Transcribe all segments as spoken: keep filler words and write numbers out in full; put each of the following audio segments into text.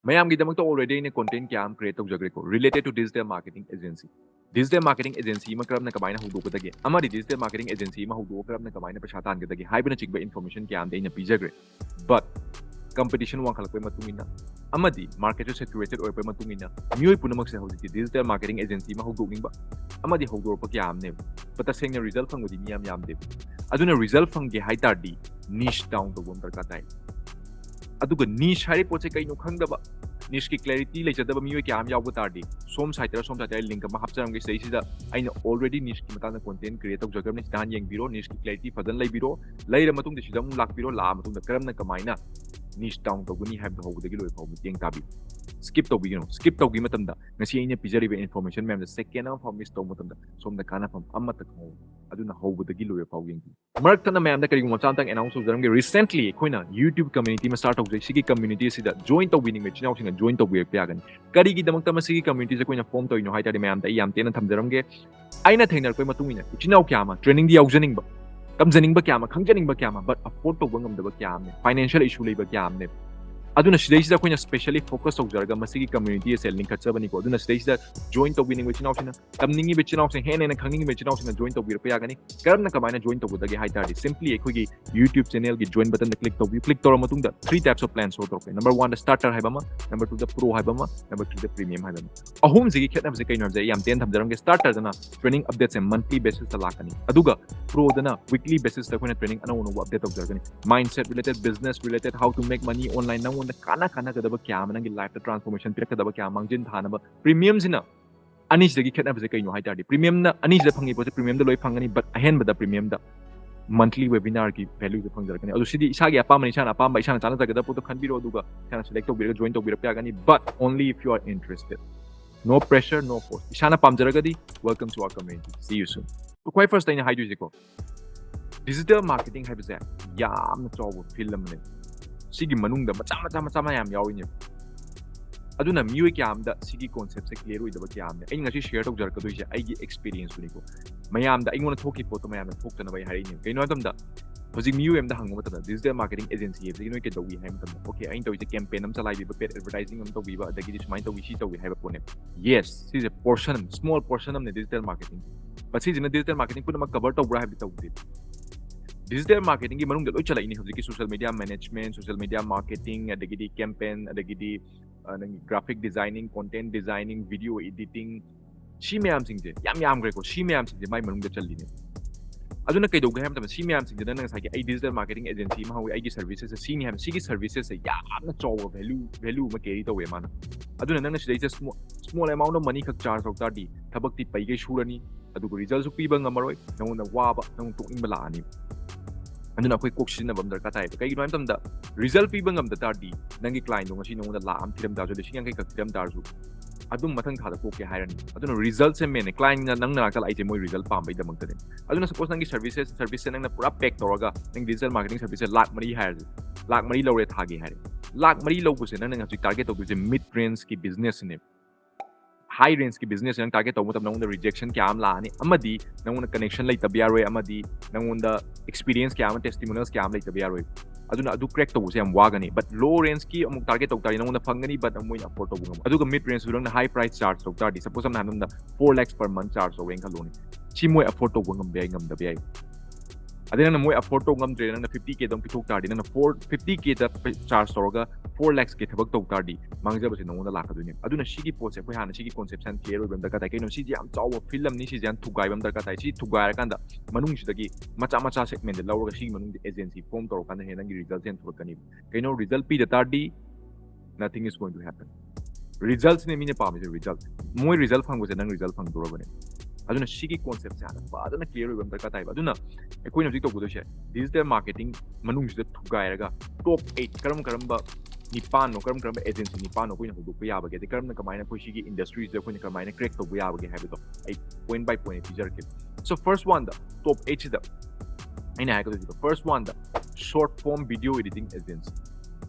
ꯃꯌꯥꯝꯒꯤꯗꯃꯛꯇ already ꯑꯩꯅ content ꯀꯌꯥ ꯑꯃ create ꯇꯧꯖꯈ꯭ꯔꯦꯀꯣ, related to digital marketing agency. Digital marketing agency ꯑꯃ ꯀꯔꯝꯅ ꯀꯃꯥꯏꯅ ꯍꯧꯗꯣꯛꯀꯗꯒꯦ ꯑꯃꯗꯤ digital marketing agency ꯑꯃ ꯍꯧꯗꯣꯛꯑꯒ ꯀꯔꯝꯅ ꯀꯃꯥꯏꯅ ꯄꯩꯁꯥ ꯇꯥꯟꯒꯗꯒꯦ ꯍꯥꯏꯕꯅꯆꯤꯡꯕ information ꯀꯌꯥ ꯑꯃꯗꯤ ꯑꯩꯅ ꯄꯤꯖꯈ꯭ꯔꯦ꯫ But competition ꯋꯥꯡꯈꯠꯂꯛꯄꯒꯤ ꯃꯇꯨꯡ ꯏꯟꯅ ꯑꯃꯗꯤ market ꯁꯨ saturated ꯑꯣꯏꯔꯛꯄꯒꯤ ꯃꯇꯨꯡ ꯏꯟꯅ ꯃꯤꯑꯣꯏ ꯄꯨꯝꯅꯃꯛꯁꯦ ꯍꯧꯖꯤꯛꯇꯤ digital marketing agency ꯑꯃ ꯍꯧꯗꯣꯛꯅꯤꯡꯕ ꯑꯃꯗꯤ ꯍꯧꯗꯣꯔꯛꯄ ꯀꯌꯥ ꯑꯃꯅꯦꯕ꯫ But ꯇꯁꯦꯡꯅ result ꯐꯪꯕꯗꯤ ꯃꯤ ꯌꯥꯝ ꯌꯥꯝꯗꯦꯕ꯫ ꯑꯗꯨꯅ result ꯐꯪꯒꯦ ꯍꯥꯏ ꯇꯥꯔꯗꯤ niche down ꯇꯧꯕ ꯑꯃ ꯗꯔꯀꯥꯔ ꯇꯥꯏ꯫ ꯑꯗꯨꯒ niche ꯍꯥꯏꯔꯤꯕ ꯄꯣꯠꯁꯦ ꯀꯩꯅꯣ ꯈꯪꯗꯕ, niche ꯀꯤ clarity ꯂꯩꯖꯗꯕ ꯃꯤꯑꯣꯏ ꯀꯌꯥ ꯑꯃ ꯌꯥꯎꯕ ꯇꯥꯔꯗꯤ, ꯁꯣꯝ site ꯇꯔ ꯁꯣꯝ site ꯇꯔ link ꯑꯃ ꯍꯥꯞꯆꯔꯝꯒꯦ꯫ ꯁꯤꯗꯩꯁꯤꯗ ꯑꯩꯅ already niche ꯀꯤ ꯃꯇꯥꯡꯗ content create ꯇꯧꯖꯈ꯭ꯔꯕꯅꯤ, ꯁꯤꯗ ꯍꯥꯟꯅ ꯌꯦꯡꯕꯤꯔꯣ, niche ꯀꯤ clarity ꯐꯖꯅ ꯂꯩꯕꯤꯔꯣ꯫ ꯂꯩꯔ ꯃꯇꯨꯡꯗ ꯁꯤꯗ ꯑꯃꯨꯛ ꯂꯥꯛꯄꯤꯔꯣ, ꯂꯥꯛꯑ ꯃꯇꯨꯡꯗ ꯀꯔꯝꯅ ꯀꯃꯥꯏꯅ niche down ꯇꯧꯒꯅꯤ ꯍꯥꯏꯕꯗꯣ ꯍꯧꯕꯗꯒꯤ ꯂꯣꯏ ꯐꯥꯎꯕ ꯃꯇꯦꯡ ꯇꯥꯕꯤꯌꯨ꯫ Skip ꯇꯧꯕꯤꯒꯅꯨ꯫ Skip ꯇꯧꯈꯤꯕ ꯃꯇꯝꯗ ꯉꯁꯤ ꯑꯩꯅ ꯄꯤꯖꯔꯤꯕ information ꯃꯌꯥꯝꯗ second ꯑꯃ ꯐꯥꯎꯕ miss ꯇꯧꯕ ꯃꯇꯝꯗ ꯁꯣꯝꯗ ꯀꯥꯟꯅꯐꯝ ꯑꯃꯠꯇ ꯈꯪꯍꯧꯔꯣꯏ꯫ ꯑꯗꯨꯅ ꯍꯧꯕꯗꯒꯤ ꯂꯣꯏꯕ ꯐꯥꯎ ꯌꯦꯡꯕꯤꯌꯨ꯫ ꯃꯔꯛ ꯊꯠꯅ ꯃꯌꯥꯝꯗ ꯀꯔꯤꯒꯨꯝꯕ ꯃꯆꯥ ꯑꯃꯇꯪ announce ꯇꯧꯖꯔꯝꯒꯦ꯫ Recently ꯑꯩꯈꯣꯏꯅ YouTube community ꯑꯃ start ꯇꯧꯖꯩ꯫ ꯁꯤꯒꯤ community ꯑꯁꯤꯗ join ꯇꯧꯕꯤꯅꯤꯡꯕ ꯏꯆꯤꯟ ꯏꯅꯥꯎꯁꯤꯡꯅ join ꯇꯧꯕꯤꯔꯛꯄ ꯌꯥꯒꯅꯤ꯫ ꯀꯔꯤꯒꯤꯗꯃꯛꯇ ꯃꯁꯤꯒꯤ community ꯁꯦ ꯑꯩꯈꯣꯏꯅ form ꯇꯧꯔꯤꯅꯣ ꯍꯥꯏ ꯇꯥꯔꯗꯤ, ꯃꯌꯥꯝꯗ ꯑꯩ ꯌꯥꯝ ꯇꯦꯟꯅ ꯊꯝꯖꯔꯝꯒꯦ꯫ ꯑꯩꯅ ꯊꯦꯡꯅꯔꯛꯄꯒꯤ ꯃꯇꯨꯡ ꯏꯟꯅ ꯏꯆꯤꯟ ꯏꯅꯥꯎ ꯀꯌꯥ ꯑꯃ training ꯗꯤ ꯌꯥꯎꯖꯅꯤꯡꯕ, ꯇꯝꯖꯅꯤꯡꯕ ꯀꯌꯥ ꯑꯃ, ꯈꯪꯖꯅꯤꯡꯕ ꯀꯌꯥ ꯑꯃ, but afford ꯇꯧꯕ ꯉꯝꯗꯕ ꯀꯌꯥ ꯑꯃꯅꯦ, financial issue ꯂꯩꯕ ꯀꯌꯥ ꯑꯃꯅꯦ꯫ ꯑꯗꯨꯅ ꯁꯤꯗꯩꯁꯤꯗ ꯑꯩꯈꯣꯏꯅ specially focus ꯇꯧꯖꯔꯒ ꯃꯁꯤꯒꯤ community ꯑꯁꯦ ꯂꯤꯡꯈꯠꯆꯕꯅꯤꯀꯣ꯫ ꯑꯗꯨꯅ ꯁꯤꯗꯩꯁꯤꯗ join ꯇꯧꯕꯤꯅꯤꯡꯕ ꯏꯆꯤꯟ ꯏꯅꯥꯎꯁꯤꯡꯅ, ꯇꯝꯅꯤꯡꯉꯤꯕ ꯏꯆꯤꯟ ꯏꯅꯥꯎꯁꯤꯡ, ꯍꯦꯟꯅ ꯍꯦꯟꯅ ꯈꯪꯅꯤꯡꯉꯤꯕ ꯏꯆꯤꯟ ꯏꯅꯥꯎꯁꯤꯡꯅ join ꯇꯧꯕꯤꯔꯛꯄ ꯌꯥꯒꯅꯤ꯫ ꯀꯔꯝꯅ ꯀꯃꯥꯏꯅ join ꯇꯧꯒꯗꯒꯦ ꯍꯥꯏ ꯇꯥꯔꯗꯤ, simply ꯑꯩꯈꯣꯏꯒꯤ YouTube channel ꯒꯤ join button ꯗ click ꯇꯧꯕꯤꯌꯨ꯫ Click ꯇꯧꯔ ꯃꯇꯨꯡꯗ three types of plan show ꯇꯧꯔꯛꯀꯅꯤ꯫ Number one ꯗ starter ꯍꯥꯏꯕ ꯑꯃ, number two ꯗ pro ꯍꯥꯏꯕ ꯑꯃ, number three ꯗ premium ꯍꯥꯏꯕ ꯑꯃ꯫ ꯑꯍꯨꯝꯁꯤꯒꯤ ꯈꯦꯠꯅꯕꯁꯦ ꯀꯩꯅꯣ ꯍꯥꯏꯕꯁꯦ ꯑꯩ ꯌꯥꯝ ꯇꯦꯟꯅ ꯊꯝꯖꯔꯝꯒꯦ꯫ Starter ꯗꯅ training update ꯁꯦ monthly basis ꯇ ꯂꯥꯛꯀꯅꯤ, ꯑꯗꯨꯒ pro ꯗꯅ weekly basis ꯇ ꯑꯩꯈꯣꯏꯅ training ꯑꯅꯧ ꯑꯅꯧꯕ update ꯇꯧꯖꯔꯛꯀꯅꯤ꯫ Mindset related, business related, how to make money online, ꯅꯪꯉꯣꯟꯗ ꯀꯥꯟꯅ ꯀꯥꯟꯅꯒꯗꯕ ꯀꯌꯥ ꯑꯃ, ꯅꯪꯒꯤ life ꯇ transformation ꯄꯤꯔꯛꯀꯗꯕ ꯀꯌꯥ ꯑꯃ ꯃꯥꯡꯖꯤꯟ ꯊꯥꯅꯕ꯫ Premium ꯁꯤꯅ ꯑꯅꯤꯁꯤꯗꯒꯤ ꯈꯦꯠꯅꯕꯁꯦ ꯀꯩꯅꯣ ꯍꯥꯏ ꯇꯥꯔꯗꯤ, premium ꯅ ꯑꯅꯤꯁꯤꯗ ꯐꯪꯉꯤ ꯄꯣꯠꯁꯦ premium ꯗ ꯂꯣꯏ ꯐꯪꯒꯅꯤ, but ꯑꯍꯦꯟꯕꯗ premium the monthly webinar ꯒꯤ value ꯁꯦ ꯐꯪꯖꯔꯛꯀꯅꯤ꯫ ꯑꯗꯨ ꯁꯤꯗꯤ ꯏꯁꯥꯒꯤ ꯑꯄꯥꯝꯕꯅꯤ, ꯏꯁꯥꯅ ꯑꯄꯥꯝꯕ, ꯏꯁꯥꯅ ꯆꯥꯟꯅꯖꯒꯗꯕ ꯄꯣꯠꯇꯣ ꯈꯟꯕꯤꯔꯣ, ꯑꯗꯨꯒ ꯏꯁꯥꯅ select ꯇꯧꯕꯤꯔꯒ join ꯇꯧꯕꯤꯔꯛꯄ ꯌꯥꯒꯅꯤ, but only if you are interested. No pressure, no force. ꯏꯁꯥꯅ ꯄꯥꯝꯖꯔꯒꯗꯤ, welcome to our community. See you soon. ꯈ꯭ꯋꯥꯏ first ꯑꯩꯅ ꯍꯥꯏꯗꯣꯏꯁꯦꯀꯣ, digital marketing ꯍꯥꯏꯕꯁꯦ ꯌꯥꯝꯅ ꯆꯥꯎꯕ field ꯑꯃꯅꯦ꯫ ꯁꯤꯒꯤ ꯃꯅꯨꯡꯗ ꯃꯆꯥ ꯃꯆꯥ ꯃꯆꯥ ꯃꯌꯥꯝ ꯌꯥꯎꯔꯤꯅꯦꯕ꯫ ꯑꯗꯨꯅ ꯃꯤꯑꯣꯏ ꯀꯌꯥ ꯑꯃꯗ ꯁꯤꯒꯤ concept ꯁꯦ clear ꯑꯣꯏꯗꯕ ꯀꯌꯥ ꯑꯃꯅꯦ꯫ ꯑꯩꯅ ꯉꯁꯤ share ꯇꯧꯖꯔꯛꯀꯗꯣꯏꯁꯦ ꯑꯩꯒꯤ experience ꯇꯨꯅꯤꯀꯣ꯫ ꯃꯌꯥꯝꯗ ꯑꯩꯉꯣꯟꯗ ꯊꯣꯛꯈꯤꯕ ꯄꯣꯠꯇꯣ ꯃꯌꯥꯝꯗ ꯊꯣꯛꯇꯅꯕ ꯑꯩ ꯍꯥꯏꯔꯛꯏꯅꯦ꯫ ꯀꯩꯅꯣ ꯍꯥꯏꯕ ꯃꯇꯝꯗ, ꯍꯧꯖꯤꯛ ꯃꯤꯑꯣꯏ ꯑꯃꯗ ꯍꯪꯕ ꯃꯇꯝꯗ digital marketing agency ꯍꯥꯏꯕꯁꯤꯒꯤ ꯅꯣꯏ ꯀꯩꯗꯧꯏ ꯍꯥꯏꯕ ꯃꯇꯝꯗ, okay, ꯑꯩꯅ ꯇꯧꯔꯤꯁꯦ campaign ꯑꯃ ꯆꯂꯥꯏꯕꯤꯕ, paid advertising ꯑꯃ ꯇꯧꯕꯤꯕ, ꯑꯗꯒꯤꯗꯤ ꯁꯨꯃꯥꯏꯅ ꯇꯧꯏ, ꯁꯤ ꯇꯧꯏ ꯍꯥꯏꯕ ꯄꯣꯠꯅꯦ꯫ Yes, ꯁꯤꯁꯦ portion ꯑꯃ, small portion ꯑꯃꯅꯦ digital marketing꯫ ꯃꯁꯤꯁꯤꯅ digital marketing ꯄꯨꯝꯅꯃꯛ cover ꯇꯧꯕ꯭ꯔꯥ ꯍꯥꯏꯕꯗꯤ ꯇꯧꯗꯦ꯫ Digital marketing ꯒꯤ ꯃꯅꯨꯡꯗ ꯂꯣꯏ ꯆꯜꯂꯛꯏꯅꯤ ꯍꯧꯖꯤꯛꯀꯤ social media management, social media marketing, ꯑꯗꯒꯤꯗꯤ campaign, ꯑꯗꯒꯤꯗꯤ ꯑ, ꯅꯪꯒꯤ graphic designing, content designing, video editing, ꯁꯤ ꯃꯌꯥꯝꯁꯤꯡꯁꯦ ꯌꯥꯝ ꯌꯥꯝꯈ꯭ꯔꯦꯀꯣ꯫ ꯁꯤ ꯃꯌꯥꯝꯁꯤꯡꯁꯦ ꯃꯥꯏ ꯃꯅꯨꯡꯗ ꯆꯜꯂꯤꯅꯦ꯫ ꯑꯗꯨꯅ ꯀꯩꯗꯧꯒꯦ ꯍꯥꯏꯕ ꯃꯇꯝꯗ ꯁꯤ ꯃꯌꯥꯝꯁꯤꯡꯁꯦ ꯅꯪꯅ ꯉꯁꯥꯏꯒꯤ ꯑꯩ digital marketing agency ꯑꯃ ꯍꯧꯋꯤ, ꯑꯩꯒꯤ services ꯁꯦ ꯁꯤꯅꯤ ꯍꯥꯏꯕ, ꯁꯤꯒꯤ services ꯁꯦ ꯌꯥꯝꯅ ꯆꯥꯎꯕ value, value ꯑꯃ carry ꯇꯧꯋꯦ ꯃꯥꯅ꯫ ꯑꯗꯨꯅ ꯅꯪꯅ ꯁꯤꯗꯩꯁꯤꯗ small, small amount of money ꯈꯛ charge ꯇꯧ ꯇꯥꯔꯗꯤ ꯊꯕꯛꯇꯤ ꯄꯩꯒꯩ ꯁꯨꯔꯅꯤ, ꯑꯗꯨꯒ result ꯁꯨ ꯄꯤꯕ ꯉꯝꯃꯔꯣꯏ, ꯅꯪꯉꯣꯟꯗ ꯋꯥꯕ, ꯅꯪꯉꯣꯟꯗ ꯇꯣꯛꯅꯤꯡꯕ ꯂꯥꯛꯑꯅꯤ꯫ ꯑꯗꯨꯅ ꯑꯩꯈꯣꯏ ꯀꯣꯛ ꯁꯤꯖꯤꯟꯅꯕ ꯑꯃ ꯗꯔꯀꯥꯔ ꯇꯥꯏꯌꯦꯕ꯫ ꯀꯩꯒꯤꯅꯣ ꯍꯥꯏꯕ ꯃꯇꯝꯗ result ꯄꯤꯕ ꯉꯝꯗ ꯇꯥꯔꯗꯤ ꯅꯪꯒꯤ client ꯗꯣ ꯉꯁꯤ ꯅꯉꯣꯟꯗ ꯂꯥꯛ ꯑꯃ ꯊꯤꯔꯝ ꯇꯥꯔꯁꯨ, ꯂꯤꯁꯤꯡ ꯌꯥꯡꯈꯩ ꯈꯛ ꯊꯤꯔꯝ ꯇꯥꯔꯁꯨ, ꯑꯗꯨꯝ ꯃꯊꯪ ꯊꯥꯗ ꯇꯣꯛꯀꯦ ꯍꯥꯏꯔꯅꯤ꯫ ꯑꯗꯨꯅ result ꯁꯦ main ꯅꯦ꯫ Client ꯅ ꯅꯪ ꯅꯅꯥꯛꯇ ꯂꯥꯛꯏꯁꯦ ꯃꯣꯏ result ꯄꯥꯝꯕꯩꯗꯃꯛꯇꯅꯦ꯫ ꯑꯗꯨꯅ suppose ꯅꯪꯒꯤ services, service ꯁꯦ ꯅꯪꯅ ꯄꯨꯔꯥ pack ꯇꯧꯔꯒ ꯅꯪ digital marketing service ꯁꯦ ꯂꯥꯛ ꯃꯔꯤ ꯍꯥꯏꯔꯁꯦ, ꯂꯥꯛ ꯃꯔꯤ ꯂꯧꯔꯦ ꯊꯥꯒꯤ ꯍꯥꯏꯔꯦ, ꯂꯥꯛ ꯃꯔꯤ ꯂꯧꯕꯁꯦ ꯅꯪꯅ ꯍꯧꯖꯤꯛ target ꯇꯧꯗꯣꯏꯁꯦ mid range ꯀꯤ business ꯁꯤꯅꯦ꯫ High range ꯀꯤ business ꯁꯦ ꯅꯪ target ꯇꯧꯕ ꯃꯇꯝꯗ ꯅꯉꯣꯟꯗ rejection ꯀꯌꯥ ꯑꯃ ꯂꯥꯛꯑꯅꯤ, ꯑꯃꯗꯤ ꯅꯉꯣꯟꯗ connection ꯂꯩꯇꯕ ꯌꯥꯔꯣꯏ, ꯑꯃꯗꯤ ꯅꯉꯣꯟꯗ experience ꯀꯌꯥ ꯑꯃ, testimonials ꯀꯌꯥ ꯑꯃ ꯂꯩꯇꯕ ꯌꯥꯔꯣꯏ꯫ ꯑꯗꯨꯅ ꯑꯗꯨ crack ꯇꯧꯕꯁꯦ ꯌꯥꯝ ꯋꯥꯒꯅꯤ꯫ But low range ꯀꯤ ꯑꯃꯨꯛ target ꯇꯧ ꯇꯥꯔꯗꯤ ꯅꯉꯣꯟꯗ ꯐꯪꯒꯅꯤ, but ꯃꯣꯏꯅ afford ꯇꯧꯕ ꯉꯝꯃꯣꯏ꯫ ꯑꯗꯨꯒ mid range ꯇꯨ ꯅꯪꯅ high price charge ꯇꯧ ꯇꯥꯔꯗꯤ, suppose ꯁꯝꯅ ꯍꯥꯏꯔꯕꯗ four lakhs per month charge ꯇꯧꯔꯦꯅ ꯈꯜꯂꯣꯅꯦ, ꯁꯤ ꯃꯣꯏ afford ꯇꯧꯕ ꯉꯝꯕ ꯌꯥꯏ, ꯉꯝꯗꯕ ꯌꯥꯏ꯫ ꯑꯗꯩ ꯅꯪꯅ ꯃꯣꯏ afford ꯇꯧ ꯉꯝꯗ꯭ꯔꯦ, ꯅꯪꯅ fifty K ꯗꯪ ꯄꯤꯊꯣꯛ ꯇꯥꯔꯗꯤ, ꯅꯪꯅ four, fifty K ꯗ charge ꯇꯧꯔꯒ four lakhs ꯀꯤ ꯊꯕꯛ ꯇꯧ ꯇꯥꯔꯗꯤ, ꯃꯥꯡꯖꯕꯁꯦ ꯅꯉꯣꯟꯗ ꯂꯥꯛꯀꯗꯣꯏꯅꯦ꯫ ꯑꯗꯨꯅ ꯁꯤꯒꯤ ꯄꯣꯠꯁꯦ ꯑꯩꯈꯣꯏ ꯍꯥꯟꯅ ꯁꯤꯒꯤ conception clear ꯑꯣꯏꯕ ꯑꯃ ꯗꯔꯀꯥꯔ ꯇꯥꯏ꯫ ꯀꯩꯅꯣ, ꯁꯤꯁꯦ ꯌꯥꯝ ꯆꯥꯎꯕ field ꯑꯃꯅꯤ, ꯁꯤꯁꯦ ꯌꯥꯝ ꯊꯨꯒꯥꯏꯕ ꯑꯃ ꯗꯔꯀꯥꯔ ꯇꯥꯏ꯫ ꯁꯤ ꯊꯨꯒꯥꯏꯔꯀꯥꯟꯗ ꯃꯅꯨꯡꯁꯤꯗꯒꯤ ꯃꯆꯥ ꯃꯆꯥ segment ꯗ ꯂꯧꯔꯒ ꯁꯤꯒꯤ ꯃꯅꯨꯡꯗ agency form ꯇꯧꯔꯀꯥꯟꯗ ꯍꯦꯟꯅ ꯅꯪꯒꯤ result ꯁꯦ ꯍꯦꯟꯅ ꯊꯣꯛꯂꯛꯀꯅꯤ꯫ ꯀꯩꯅꯣ, result ꯄꯤꯗ ꯇꯥꯔꯗꯤ nothing is going to happen꯫ Result ꯁꯤꯅꯦ ꯃꯤꯅ ꯄꯥꯝꯃꯤꯁꯦ, result꯫ ꯃꯣꯏ result ꯐꯪꯕꯁꯦ ꯅꯪ result ꯐꯪꯗꯣꯔꯕꯅꯦ꯫ ꯑꯗꯨꯅ ꯁꯤꯒꯤ concept ꯁꯦ ꯍꯥꯟꯅ ꯐꯖꯅ clear ꯑꯣꯏꯕ ꯑꯃ ꯗꯔꯀꯥꯔ ꯇꯥꯏꯕ꯫ ꯑꯗꯨꯅ ꯑꯩꯈꯣꯏꯅ ꯍꯧꯖꯤꯛ ꯇꯧꯒꯗꯣꯏꯁꯦ, digital marketing ꯃꯅꯨꯡꯁꯤꯗ ꯊꯨꯒꯥꯏꯔꯒ top eight ꯀꯔꯝ ꯀꯔꯝꯕ ꯅꯤꯄꯥꯟꯅꯣ, ꯀꯔꯝ ꯀꯔꯝꯕ agency ꯅꯤꯄꯥꯟꯅꯣ ꯑꯩꯈꯣꯏꯅ ꯍꯧꯗꯣꯛꯄ ꯌꯥꯕꯒꯦ, ꯑꯗꯩ ꯀꯔꯝꯅ, ꯀꯃꯥꯏꯅ ꯑꯩꯈꯣꯏ ꯁꯤꯒꯤ industry ꯁꯤꯗ ꯑꯩꯈꯣꯏꯅ ꯀꯃꯥꯏꯅ crack ꯇꯧꯕ ꯌꯥꯕꯒꯦ ꯍꯥꯏꯕꯗꯣ ꯑꯩ point by point ꯄꯤꯖꯔꯛꯀꯦ꯫ So first one the, top eight ꯁꯤꯗ ꯑꯩꯅ ꯍꯥꯏꯒꯗꯣꯏꯁꯤꯀꯣ, first one ꯗ short form video editing agency꯫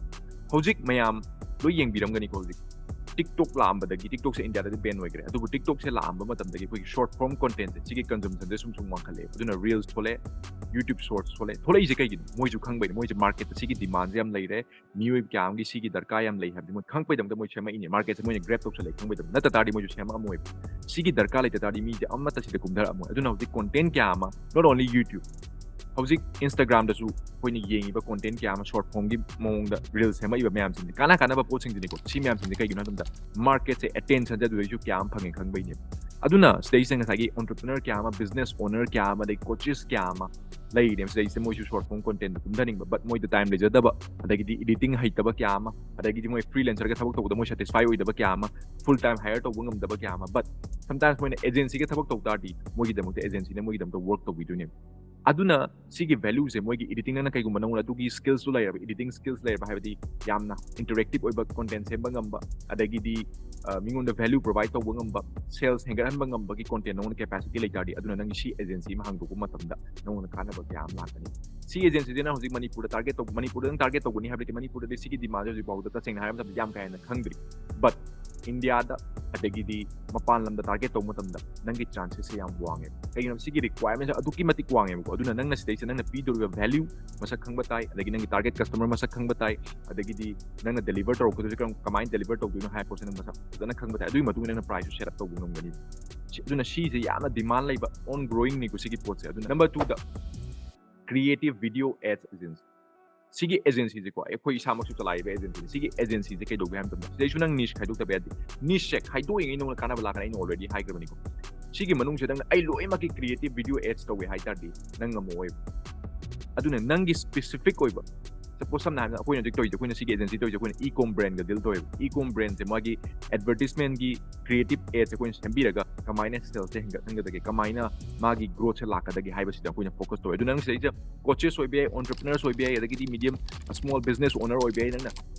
ꯍꯧꯖꯤꯛ ꯃꯌꯥꯝ ꯂꯣꯏ ꯌꯦꯡꯕꯤꯔꯝꯒꯅꯤꯀꯣ, ꯍꯧꯖꯤꯛ TikTok ꯂꯥꯛꯑꯝꯕꯗꯒꯤ, TikTokꯁꯦ ꯏꯟꯗꯤꯌꯥꯗꯗꯤ ban ꯑꯣꯏꯈ꯭ꯔꯦ, ꯑꯗꯨꯕꯨ TikTokꯁꯦ ꯂꯥꯛꯑꯝꯕ ꯃꯇꯝꯗꯒꯤ ꯑꯩꯈꯣꯏꯒꯤ short form contentꯁꯦ ꯁꯤꯒꯤ consumptionꯁꯦ ꯁꯨꯝ ꯁꯨꯝ ꯋꯥꯡꯈꯠꯂꯛꯑꯦ꯫ ꯑꯗꯨꯅ Reels ꯊꯣꯛꯂꯛꯑꯦ, YouTube Shorts ꯊꯣꯛꯂꯛꯑꯦ꯫ ꯊꯣꯛꯂꯛꯏꯁꯦ ꯀꯩꯒꯤꯅꯣ? ꯃꯣꯏꯁꯨ ꯈꯪꯕꯩꯅꯦ, ꯃꯣꯏꯁꯦ marketꯇ ꯁꯤꯒꯤ demandꯁꯦ ꯌꯥꯝ ꯂꯩꯔꯦ, ꯃꯤꯑꯣꯏ ꯀꯌꯥ ꯑꯃꯒꯤ ꯁꯤꯒꯤ ꯗꯔꯀꯥꯔ ꯌꯥꯝ ꯂꯩ ꯍꯥꯏꯕꯗꯤ ꯃꯣꯏ ꯈꯪꯕꯩꯗꯃꯛꯇ ꯃꯣꯏ ꯁꯦꯝꯃꯛꯏꯅꯦ꯫ Marketꯁꯦ ꯃꯣꯏꯅ grab ꯇꯧꯁꯜꯂꯦ ꯈꯪꯕꯩꯗꯃꯛꯇ, ꯅꯠꯇ ꯇꯥꯔꯗꯤ ꯃꯣꯏꯁꯨ ꯁꯦꯝꯃꯛꯑꯝꯃꯣꯏꯕ꯫ ꯁꯤꯒꯤ ꯗꯔꯀꯥꯔ ꯂꯩꯇ ꯇꯥꯔꯗꯤ ꯃꯤꯁꯦ ꯑꯃꯠꯇ ꯁꯤꯗ ꯀꯨꯝꯊꯔꯛꯑꯝꯃꯣꯏ꯫ ꯑꯗꯨꯅ ꯍꯧꯖꯤꯛ content ꯀꯌꯥ ꯑꯃ, not only YouTube, ꯍꯧꯖꯤꯛ Instagramꯗꯁꯨ ꯑꯩꯈꯣꯏꯅ ꯌꯦꯡꯉꯤꯕ content ꯀꯌꯥ ꯑꯃ short formꯒꯤ ꯃꯑꯣꯡꯗ Reels ꯁꯦꯝꯃꯛꯏꯕ ꯃꯌꯥꯝꯁꯤꯡꯁꯦ ꯀꯥꯟꯅ ꯀꯥꯟꯅꯕ ꯄꯣꯠꯁꯤꯡꯁꯤꯅꯤꯀꯣ꯫ ꯁꯤ ꯃꯌꯥꯝꯁꯤꯡꯁꯦ ꯀꯩꯒꯤꯅꯣ ꯍꯥꯏꯕꯗ marketꯁꯦ attentionꯁꯦ ꯑꯗꯨꯗꯩꯁꯨ ꯀꯌꯥ ꯑꯃ ꯐꯪꯉꯦ ꯈꯪꯕꯩꯅꯦꯕ꯫ ꯑꯗꯨꯅ ꯁꯤꯗꯩꯁꯤꯗ ꯉꯁꯥꯏꯒꯤ entrepreneur ꯀꯌꯥ ꯑꯃ, business owner ꯀꯌꯥ ꯑꯃ, ꯑꯗꯩ coaches ꯀꯌꯥ ꯑꯃ ꯂꯩꯔꯤꯅꯦꯕ ꯁꯤꯗꯩꯁꯤꯗ꯫ ꯃꯣꯏꯁꯨ short form contentꯗ ꯀꯨꯝꯊꯅꯤꯡꯕ, but ꯃꯣꯏꯗ time ꯂꯩꯖꯗꯕ, ꯑꯗꯒꯤꯗꯤ editing ꯍꯩꯇꯕ ꯀꯌꯥ ꯑꯃ, ꯑꯗꯒꯤꯗꯤ ꯃꯣꯏ freelancerꯒ ꯊꯕꯛ ꯇꯧꯕꯗ ꯃꯣꯏ satisfy ꯑꯣꯏꯗꯕ ꯀꯌꯥ ꯑꯃ, full time hire ꯇꯧꯕ ꯉꯝꯗꯕ ꯀꯌꯥ ꯑꯃ, but sometimes ꯃꯣꯏꯅ agencyꯒ ꯊꯕꯛ ꯇꯧ ꯇꯥꯔꯗꯤ ꯃꯣꯏꯒꯤꯗꯃꯛꯇ agencyꯅ ꯃꯣꯏꯒꯤꯗꯃꯛꯇ work ꯇꯧꯕꯤꯗꯣꯏꯅꯦꯕ꯫ ꯑꯗꯨꯅ ꯁꯤꯒꯤ valueꯁꯦ ꯃꯣꯏꯒꯤ editing, ꯅꯪꯅ ꯀꯩꯒꯨꯝꯕ ꯅꯪꯉꯣꯟꯗ ꯑꯗꯨꯒꯤ skillsꯇꯨ ꯂꯩꯔꯕ, editing skills ꯂꯩꯔꯕ, ꯍꯥꯏꯕꯗꯤ ꯌꯥꯝꯅ interactive ꯑꯣꯏꯕ content ꯁꯦꯝꯕ ꯉꯝꯕ, ꯑꯗꯒꯤꯗꯤ ꯑ, ꯃꯤꯉꯣꯟꯗ value provide ꯇꯧꯕ ꯉꯝꯕ, sales ꯍꯦꯟꯒꯠꯍꯟꯕ ꯉꯝꯕꯒꯤ content ꯅꯉꯣꯟꯗ capacity ꯂꯩ ꯇꯥꯔꯗꯤ, ꯑꯗꯨꯅ ꯅꯪꯒꯤ ꯁꯤ agency ꯑꯃ ꯍꯥꯡꯗꯣꯛꯄ ꯃꯇꯝꯗ ꯅꯉꯣꯟꯗ ꯀꯥꯟꯅꯕ ꯀꯌꯥ ꯑꯃ ꯂꯥꯛꯀꯅꯤ꯫ ꯁꯤ agencyꯁꯦ ꯅꯪ ꯍꯧꯖꯤꯛ ꯃꯅꯤꯄꯨꯔꯗ target ꯇꯧ-, ꯃꯅꯤꯄꯨꯔꯗ ꯅꯪ target ꯇꯧꯒꯅꯤ ꯍꯥꯏꯕꯗꯤ ꯃꯅꯤꯄꯨꯔꯗꯗꯤ ꯁꯤꯒꯤ demandꯁꯦ ꯍꯧꯖꯤꯛ ꯐꯥꯎꯗ ꯇꯁꯦꯡꯅ ꯍꯥꯏꯔꯕ ꯃꯇꯝꯗ ꯌꯥꯝ ꯀꯥ ꯍꯦꯟꯅ ꯈꯪꯗ꯭ꯔꯤ꯫ But ꯏꯟꯗꯤꯌꯥꯗ ꯑꯗꯒꯤꯗꯤ ꯃꯄꯥꯟ ꯂꯝꯗ target ꯇꯧꯕ ꯃꯇꯝꯗ ꯅꯪꯒꯤ chances ꯁꯦ ꯌꯥꯝ ꯋꯥꯡꯉꯦ꯫ ꯀꯩꯒꯤꯅꯣ? ꯁꯤꯒꯤ requirementꯁꯦ ꯑꯗꯨꯛꯀꯤ ꯃꯇꯤꯛ ꯋꯥꯡꯉꯦꯕꯀꯣ꯫ ꯑꯗꯨꯅ ꯅꯪꯅ ꯁꯤꯗꯩꯁꯤꯗ ꯅꯪꯅ ꯄꯤꯗꯧꯔꯤꯕ value ꯃꯁꯛ ꯈꯪꯕ ꯇꯥꯏ, ꯑꯗꯒꯤ ꯅꯪꯒꯤ target customer ꯃꯁꯛ ꯈꯪꯕ ꯇꯥꯏ, ꯑꯗꯒꯤꯗꯤ ꯅꯪꯅ deliver ꯇꯧꯔꯛꯀꯗꯣꯏꯁꯦ ꯀꯔꯝ-, ꯀꯃꯥꯏꯅ deliver ꯇꯧꯗꯣꯏꯅꯣ ꯍꯥꯏꯕ ꯄꯣꯠꯁꯦ ꯅꯪ ꯃꯁꯛ ꯐꯖꯅ ꯈꯪꯕ ꯇꯥꯏ꯫ ꯑꯗꯨꯒꯤ ꯃꯇꯨꯡ ꯏꯟꯅ ꯅꯪꯅ priceꯁꯨ set up ꯇꯧꯕ ꯉꯝꯒꯅꯤ꯫ ꯁꯤ-, ꯑꯗꯨꯅ ꯁꯤꯁꯦ ꯌꯥꯝꯅ demand ꯂꯩꯕ, on growingꯅꯤꯀꯣ ꯁꯤꯒꯤ ꯄꯣꯠꯁꯦ꯫ ꯑꯗꯨꯅ number twoꯗ creative video ads agency꯫ ꯁꯤꯒꯤ agencyꯁꯦꯀꯣ, ꯑꯩꯈꯣꯏ ꯏꯁꯥꯃꯛꯁꯨ ꯆꯂꯥꯏꯔꯤꯕ agencyꯅꯤ꯫ ꯁꯤꯒꯤ agencyꯁꯦ ꯀꯩꯗꯧꯒꯦ ꯍꯥꯏꯕ ꯃꯇꯝꯗ, ꯁꯤꯗꯩꯁꯨ ꯅꯪ niche ꯈꯥꯏꯗꯣꯛꯇꯕ ꯌꯥꯗꯦ꯫ Nicheꯁꯦ ꯈꯥꯏꯗꯣꯛꯏꯉꯩ ꯅꯉꯣꯟꯗ ꯀꯥꯟꯅꯕ ꯂꯥꯛꯀꯅꯤ, ꯑꯩꯅ already ꯍꯥꯏꯈ꯭ꯔꯕꯅꯤꯀꯣ꯫ ꯁꯤꯒꯤ ꯃꯅꯨꯡꯁꯤꯗ ꯅꯪꯅ ꯑꯩ ꯂꯣꯏꯅꯃꯛꯀꯤ creative video ads ꯇꯧꯒꯦ ꯍꯥꯏ ꯇꯥꯔꯗꯤ ꯅꯪ ꯉꯝꯃꯛꯑꯣꯏꯕ꯫ ꯑꯗꯨꯅ ꯅꯪꯒꯤ specific ꯑꯣꯏꯕ, suppose ꯁꯝꯅ ꯍꯥꯏꯔꯕꯗ ꯑꯩꯈꯣꯏꯅ ꯍꯧꯖꯤꯛ ꯇꯧꯔꯤꯁꯦ, ꯑꯩꯈꯣꯏꯅ ꯁꯤꯒꯤ agency ꯇꯧꯔꯤꯁꯦ, ꯑꯩꯈꯣꯏꯅ e-com brandꯒ deal ꯇꯧꯋꯦꯕ꯫ E-com brandꯁꯦ ꯃꯥꯒꯤ advertisementꯀꯤ creative ads ꯑꯩꯈꯣꯏꯅ ꯁꯦꯝꯕꯤꯔꯒ ꯀꯃꯥꯏꯅ ꯁꯦꯜꯁꯦ ꯍꯦꯟꯒꯠꯍꯟꯒꯗꯒꯦ, ꯀꯃꯥꯏꯅ ꯃꯥꯒꯤ ꯒ꯭ꯔꯣꯠꯁꯦ ꯂꯥꯛꯀꯗꯒꯦ ꯍꯥꯏꯕꯁꯤꯗ ꯑꯩꯈꯣꯏꯅ ꯐꯣꯀꯁ ꯇꯧꯋꯦ꯫ ꯑꯗꯨ ꯅꯪ ꯁꯤꯗꯩꯁꯤꯗ ꯀꯣꯆꯦꯁ ꯑꯣꯏꯕ ꯌꯥꯏ, ꯑꯣꯟꯇꯔꯄ꯭ꯔꯤꯅꯔꯁ ꯑꯣꯏꯕ ꯌꯥꯏ, ꯑꯗꯒꯤꯗꯤ ꯃꯤꯗꯤꯌꯝ ꯁ꯭ꯃꯣꯜ ꯕꯤꯖꯤꯅꯦꯁ ꯑꯣꯅꯔ ꯑꯣꯏꯕ ꯌꯥꯏ꯫ ꯅꯪꯅ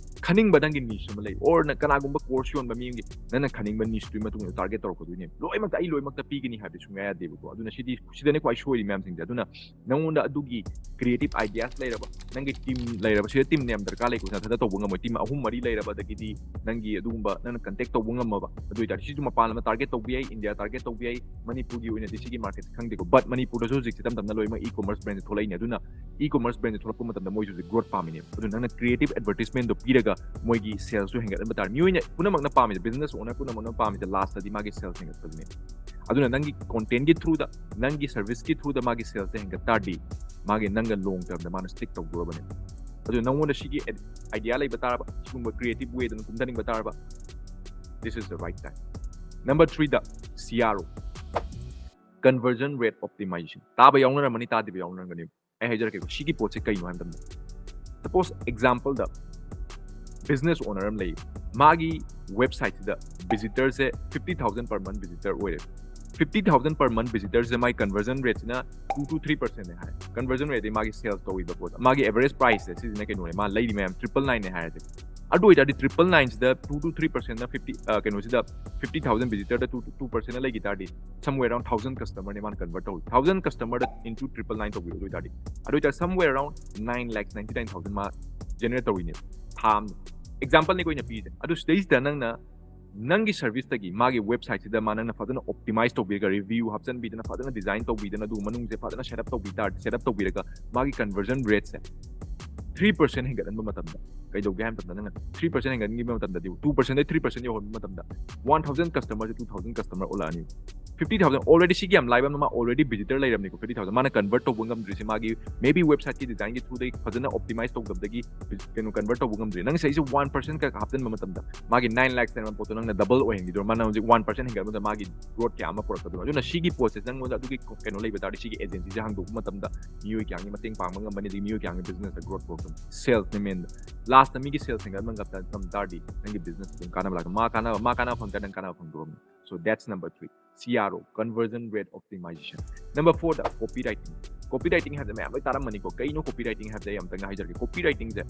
ꯈꯟꯅꯤꯡꯕ ꯅꯪꯒꯤ ꯅꯤꯁ ꯑꯃ ꯂꯩ, ꯑꯣꯔ ꯅꯪ ꯀꯅꯥꯒꯨꯝꯕ ꯀꯣꯔꯁ ꯌꯣꯟꯕ ꯃꯤ ꯑꯃꯒꯤ ꯅꯪꯅ ꯈꯟꯅꯤꯡꯕ ꯅꯤꯁꯇꯨꯒꯤ ꯃꯇꯨꯡ ꯏꯟꯅ ꯇꯥꯔꯒꯦꯠ ꯇꯧꯔꯛꯀꯗꯣꯏꯅꯦ꯫ ꯂꯣꯏꯅꯃꯛꯇ ꯑꯩ ꯂꯣꯏꯅꯃꯛꯇ ꯄꯤꯒꯅꯤ ꯍꯥꯏꯕꯗꯤ ꯁꯨꯡꯌꯥ ꯌꯥꯗꯦꯕꯀꯣ꯫ ꯑꯗꯨꯅ ꯁꯤꯗꯤ, ꯁꯤꯗꯅꯦ ꯈ꯭ꯋꯥꯏ ꯁꯣꯏꯔꯤ ꯃꯌꯥꯝꯁꯤꯡꯁꯦ꯫ ꯑꯗꯨꯅ ꯅꯪꯉꯣꯟꯗ ꯑꯗꯨꯒꯤ ꯀ꯭ꯔꯤꯌꯦꯇꯤꯞ ꯑꯥꯏꯗꯤꯌꯥꯁ ꯂꯩꯔꯕ, ꯅꯪꯒꯤ ꯇꯤꯝ ꯂꯩꯔꯕ, ꯁꯤꯗ ꯇꯤꯝ ꯅꯦꯝ ꯗꯔꯀꯥꯔ ꯂꯩꯀꯣ, ꯅꯊꯟꯇ ꯇꯧꯕ ꯉꯝꯃꯣꯏ, ꯇꯤꯝ ꯑꯍꯨꯝ ꯃꯔꯤ ꯂꯩꯔꯕ, ꯑꯗꯒꯤꯗꯤ ꯅꯪꯒꯤ ꯑꯗꯨꯒꯨꯝꯕ ꯅꯪꯅ ꯀꯟꯇꯦꯛ ꯇꯧꯕ ꯉꯝꯃꯕ, ꯑꯗꯨ ꯑꯣꯏꯇꯥꯔꯗꯤ ꯁꯤꯁꯨ ꯃꯄꯥꯟ ꯂꯝꯗ ꯇꯥꯔꯒꯦꯠ ꯇꯧꯕ ꯌꯥꯏ, ꯏꯟꯗꯤꯌꯥ ꯇꯥꯔꯒꯦꯠ ꯇꯧꯕ ꯌꯥꯏ꯫ ꯃꯅꯤꯄꯨꯔꯒꯤ ꯑꯣꯏꯅꯗꯤ ꯁꯤꯒꯤ ꯃꯥꯔꯀꯦꯠꯁꯦ ꯈꯪꯗꯦꯀꯣ, ꯕꯠ ꯃꯅꯤꯄꯨꯔꯗꯁꯨ ꯍꯧꯖꯤꯛꯁꯦ ꯇꯞ ꯇꯞꯅ ꯂꯣꯏꯅꯃꯛ ꯏ ꯀꯣꯃꯔꯁ ꯕ꯭ꯔꯦꯟꯁꯦ ꯊꯣꯛꯂꯛꯏꯅꯦ꯫ ꯑꯗꯨꯅ ꯏ ꯀꯣꯃꯔꯁ ꯕ꯭ꯔꯦꯟꯁꯦ ꯊꯣꯛꯂꯛꯄ ꯃꯇꯝꯗ ꯃꯣꯏꯁꯨ ꯍꯧꯖꯤꯛ ꯒ꯭ꯔꯣꯠ ꯄꯥꯝꯃꯤꯅꯦꯕ꯫ ꯑꯗꯨ ꯅꯪꯅ ꯀ꯭ꯔꯤꯌꯦꯇꯤꯞ ꯑꯦꯗꯚꯔꯇꯤꯁꯃꯦꯟꯗꯣ ꯄꯤꯔꯒ ꯃꯣꯏꯒꯤ ꯁꯦꯜꯁꯁꯨ ꯍꯦꯟꯒꯠꯍꯟꯕ ꯇꯥꯔꯦ꯫ ꯃꯤꯑꯣꯏꯅ ꯄꯨꯝꯅꯃꯛꯅ ꯄꯥꯝꯃꯤꯁꯦ, ꯕꯤꯖꯤꯅꯦꯁ ꯑꯣꯅꯔ ꯄꯨꯝꯅꯃꯛꯅ ꯄꯥꯝꯃꯤꯁꯦ, ꯂꯥꯁꯇꯗꯤ ꯃꯥꯒꯤ ꯁꯦꯜꯁ ꯍꯦꯟꯒꯠꯄꯗꯨꯅꯦ꯫ ꯑꯗꯨꯅ ꯅꯪꯒꯤ ꯀꯣꯟꯇꯦꯟꯒꯤ ꯊ꯭ꯔꯨꯗ, ꯅꯪꯒꯤ ꯁꯔꯚꯤꯁꯀꯤ ꯊ꯭ꯔꯨꯗ ꯃꯥꯒꯤ ꯁꯦꯜꯁꯁꯦ ꯍꯦꯟꯒꯠ ꯇꯥꯔꯗꯤ, ꯃꯥꯒꯤ ꯅꯪꯒ ꯂꯣꯡ ꯇꯔꯝꯗ ꯃꯥꯅ ꯁ꯭ꯇꯤꯛ ꯇꯧꯗꯣꯔꯕꯅꯦ꯫ ꯑꯗꯨ ꯅꯪꯉꯣꯟꯗ ꯁꯤꯒꯤ ꯑꯥꯏꯗꯤꯌꯥ ꯂꯩꯕ ꯇꯥꯔꯕ, ꯁꯤꯒꯨꯝꯕ ꯀ꯭ꯔꯤꯌꯦꯇꯤꯞ ꯋꯦꯗ ꯅꯪ ꯀꯨꯝꯊꯅꯤꯡꯕ ꯇꯥꯔꯕ, this is the right time. Number third, C R ꯑꯣ, conversion rate optimization. ꯇꯥꯕ ꯌꯥꯎꯅꯔꯝꯃꯅꯤ, ꯇꯥꯗꯕ ꯌꯥꯎꯅꯔꯝꯒꯅꯤ꯫ ꯑꯩ ꯍꯥꯏꯖꯔꯛꯀꯦꯀꯣ, ꯁꯤꯒꯤ ꯄꯣꯠꯁꯦ ꯀꯩꯅꯣ ꯍꯥꯏꯕ ꯃꯇꯝꯗ, ꯁꯄꯣꯁ ꯑꯦꯛꯖꯥꯝꯄꯜꯗ, ꯕꯤꯖꯤꯅꯦꯁ ꯑꯣꯅꯔ ꯑꯃ ꯂꯩ, ꯃꯥꯒꯤ ꯋꯦꯕꯁꯥꯏꯠꯁꯤꯗ ꯚꯤꯖꯤꯇꯔꯁꯦ fifty thousand per month visitor ꯑꯣꯏꯔꯦ꯫ Fifty thousand per month visitorꯁꯦ my conversion rateꯁꯤꯅ two to three percentꯅꯦ high. Conversion rateꯇꯤ ꯃꯥꯒꯤ ꯁꯦꯜꯁ ꯇꯧꯔꯤꯕ ꯄꯣꯠ, ꯃꯥꯒꯤ average priceꯁꯦ ꯁꯤꯁꯤꯅ ꯀꯩꯅꯣꯅꯦ, ꯃꯥ ꯂꯩꯔꯤ ꯃꯌꯥꯝ triple nineꯅꯦ ꯍꯥꯏꯔꯁꯦ꯫ ꯑꯗꯨ ꯑꯣꯏꯇꯥꯔꯗꯤ triple nineꯁꯤꯗ two to three percentꯅ fifty, ꯑ, ꯀꯩꯅꯣꯁꯤꯗ fifty thousand visitorꯗ two, two percentꯅ ꯂꯩꯈꯤ ꯇꯥꯔꯗꯤ, somewhere around thousand customerꯅꯦ ꯃꯥꯅ convert ꯇꯧꯔꯤ꯫ Thousand customerꯗ into triple nine ꯇꯧꯕꯤꯌꯨ꯫ ꯑꯗꯨ ꯑꯣꯏꯇꯥꯔꯗꯤ, ꯑꯗꯨ ꯑꯣꯏꯇꯥꯔꯗꯤ somewhere around nine lakh ninety nine thousand ꯃꯥ generate ꯇꯧꯔꯤꯅꯦ ꯊꯥ ꯑꯃꯗ꯫ Exampleꯅꯦ ꯑꯩꯈꯣꯏꯅ ꯄꯤꯔꯤꯁꯦ꯫ ꯑꯗꯨ ꯁꯤꯗꯩꯁꯤꯗ ꯅꯪꯅ ꯅꯪꯒꯤ ꯁꯔꯚꯤꯁꯇꯒꯤ ꯃꯥꯒꯤ ꯋꯦꯕꯁꯥꯏꯠꯁꯤꯗ ꯃꯥ ꯅꯪꯅ ꯐꯖꯅ optimize ꯇꯧꯕꯤꯔꯒ, review ꯍꯥꯞꯆꯤꯟꯕꯤꯗꯅ, ꯐꯖꯅ design ꯇꯧꯕꯤꯗꯅ, ꯑꯗꯨ ꯃꯅꯨꯡꯁꯦ ꯐꯖꯅ set up ꯇꯧꯕꯤ ꯇꯥꯔꯗꯤ, set up ꯇꯧꯕꯤꯔꯒ ꯃꯥꯒꯤ conversion rateꯁꯦ three percent ꯍꯦꯟꯒꯠꯍꯟꯕ ꯃꯇꯝꯗ ꯀꯩꯗꯧꯒꯦ ꯍꯥꯏꯕ ꯃꯇꯝꯗ, ꯅꯪꯅ three percent ꯍꯦꯟꯒꯠꯍꯟꯈꯤꯕ ꯃꯇꯝꯗꯗꯤ, two percentꯗꯒꯤ three percent ꯌꯧꯍꯟꯕ ꯃꯇꯝꯗ, one thousand customerꯁꯦ two thousand customer ꯑꯣꯜꯂꯛꯑꯅꯤ꯫ Fifty thousand already, ꯁꯤꯒꯤ ꯌꯥꯝ ꯂꯥꯏꯕ ꯑꯃꯅ, ꯃꯥ already visitor ꯂꯩꯔꯝꯅꯤꯀꯣ, fifty thousand꯫ ꯃꯥꯅ convert ꯇꯧꯕ ꯉꯝꯗ꯭ꯔꯤꯁꯦ ꯃꯥꯒꯤ maybe websiteꯀꯤ designꯒꯤ throughꯗꯒꯤ ꯐꯖꯅ optimize ꯇꯧꯗꯕꯗꯒꯤ ꯀꯩꯅꯣ convert ꯇꯧꯕ ꯉꯝꯗ꯭ꯔꯤ꯫ ꯅꯪ ꯁꯤꯗꯩꯁꯦ one percent ꯈꯛ ꯍꯥꯞꯆꯤꯟꯕ ꯃꯇꯝꯗ ꯃꯥꯒꯤ nine lakhs ꯍꯥꯏꯕ ꯄꯣꯠꯇꯣ ꯅꯪꯅ double ꯑꯣꯏꯍꯟꯈꯤꯗꯣꯏꯔꯣ? ꯃꯥꯅ ꯍꯧꯖꯤꯛ one percent ꯍꯦꯟꯒꯠꯄꯗ ꯃꯥꯒꯤ growth ꯀꯌꯥ ꯑꯃ ꯄꯨꯔꯛꯀꯗꯣꯏꯔꯣ? ꯑꯗꯨꯅ ꯁꯤꯒꯤ ꯄꯣꯠꯁꯦ ꯅꯪꯉꯣꯟꯗ ꯑꯗꯨꯒꯤ ꯀꯩꯅꯣ ꯂꯩꯕ ꯇꯥꯔꯗꯤ, ꯁꯤꯒꯤ agencyꯁꯦ ꯍꯥꯡꯗꯣꯛꯄ ꯃꯇꯝꯗ ꯃꯤꯑꯣꯏ ꯀꯌꯥꯒꯤ ꯃꯇꯦꯡ ꯄꯥꯡꯕ ꯉꯝꯕꯅꯤ, ꯑꯗꯒꯤ ꯃꯤꯑꯣꯏ ꯀꯌꯥꯒꯤ businessꯇ growth ꯄꯨꯔꯛꯀꯅꯤ꯫ Salesꯅꯦ mainꯗ꯫ Lastꯇ ꯃꯤꯒꯤ sales ꯍꯦꯟꯒꯠꯍꯟꯕ ꯉꯝ ꯇꯥꯔꯗꯤ ꯅꯪꯒꯤ business ꯑꯗꯨꯝ ꯀꯥꯟꯅꯕ ꯂꯥꯛꯀꯅꯤ꯫ ꯃꯥ ꯀꯥꯟꯅꯕ, ꯃꯥ ꯀꯥꯟꯅꯕ ꯐꯪ ꯇꯥꯔꯗꯤ ꯅꯪ ꯀꯥꯟꯅꯕ ꯐꯪꯗꯣꯔꯕꯅꯤ꯫ So that's number three, C R O, conversion rate optimization. Number fourꯗ copywriting. Copywriting ꯍꯥꯏꯕꯁꯦ ꯃꯌꯥꯝ ꯂꯣꯏ ꯇꯥꯔꯝꯃꯅꯤꯀꯣ꯫ ꯀꯩꯅꯣ copywriting ꯍꯥꯏꯕꯁꯦ ꯑꯩ ꯑꯝꯇꯪ ꯍꯥꯏꯖꯔꯛꯀꯦ꯫ Copywritingꯁꯦ,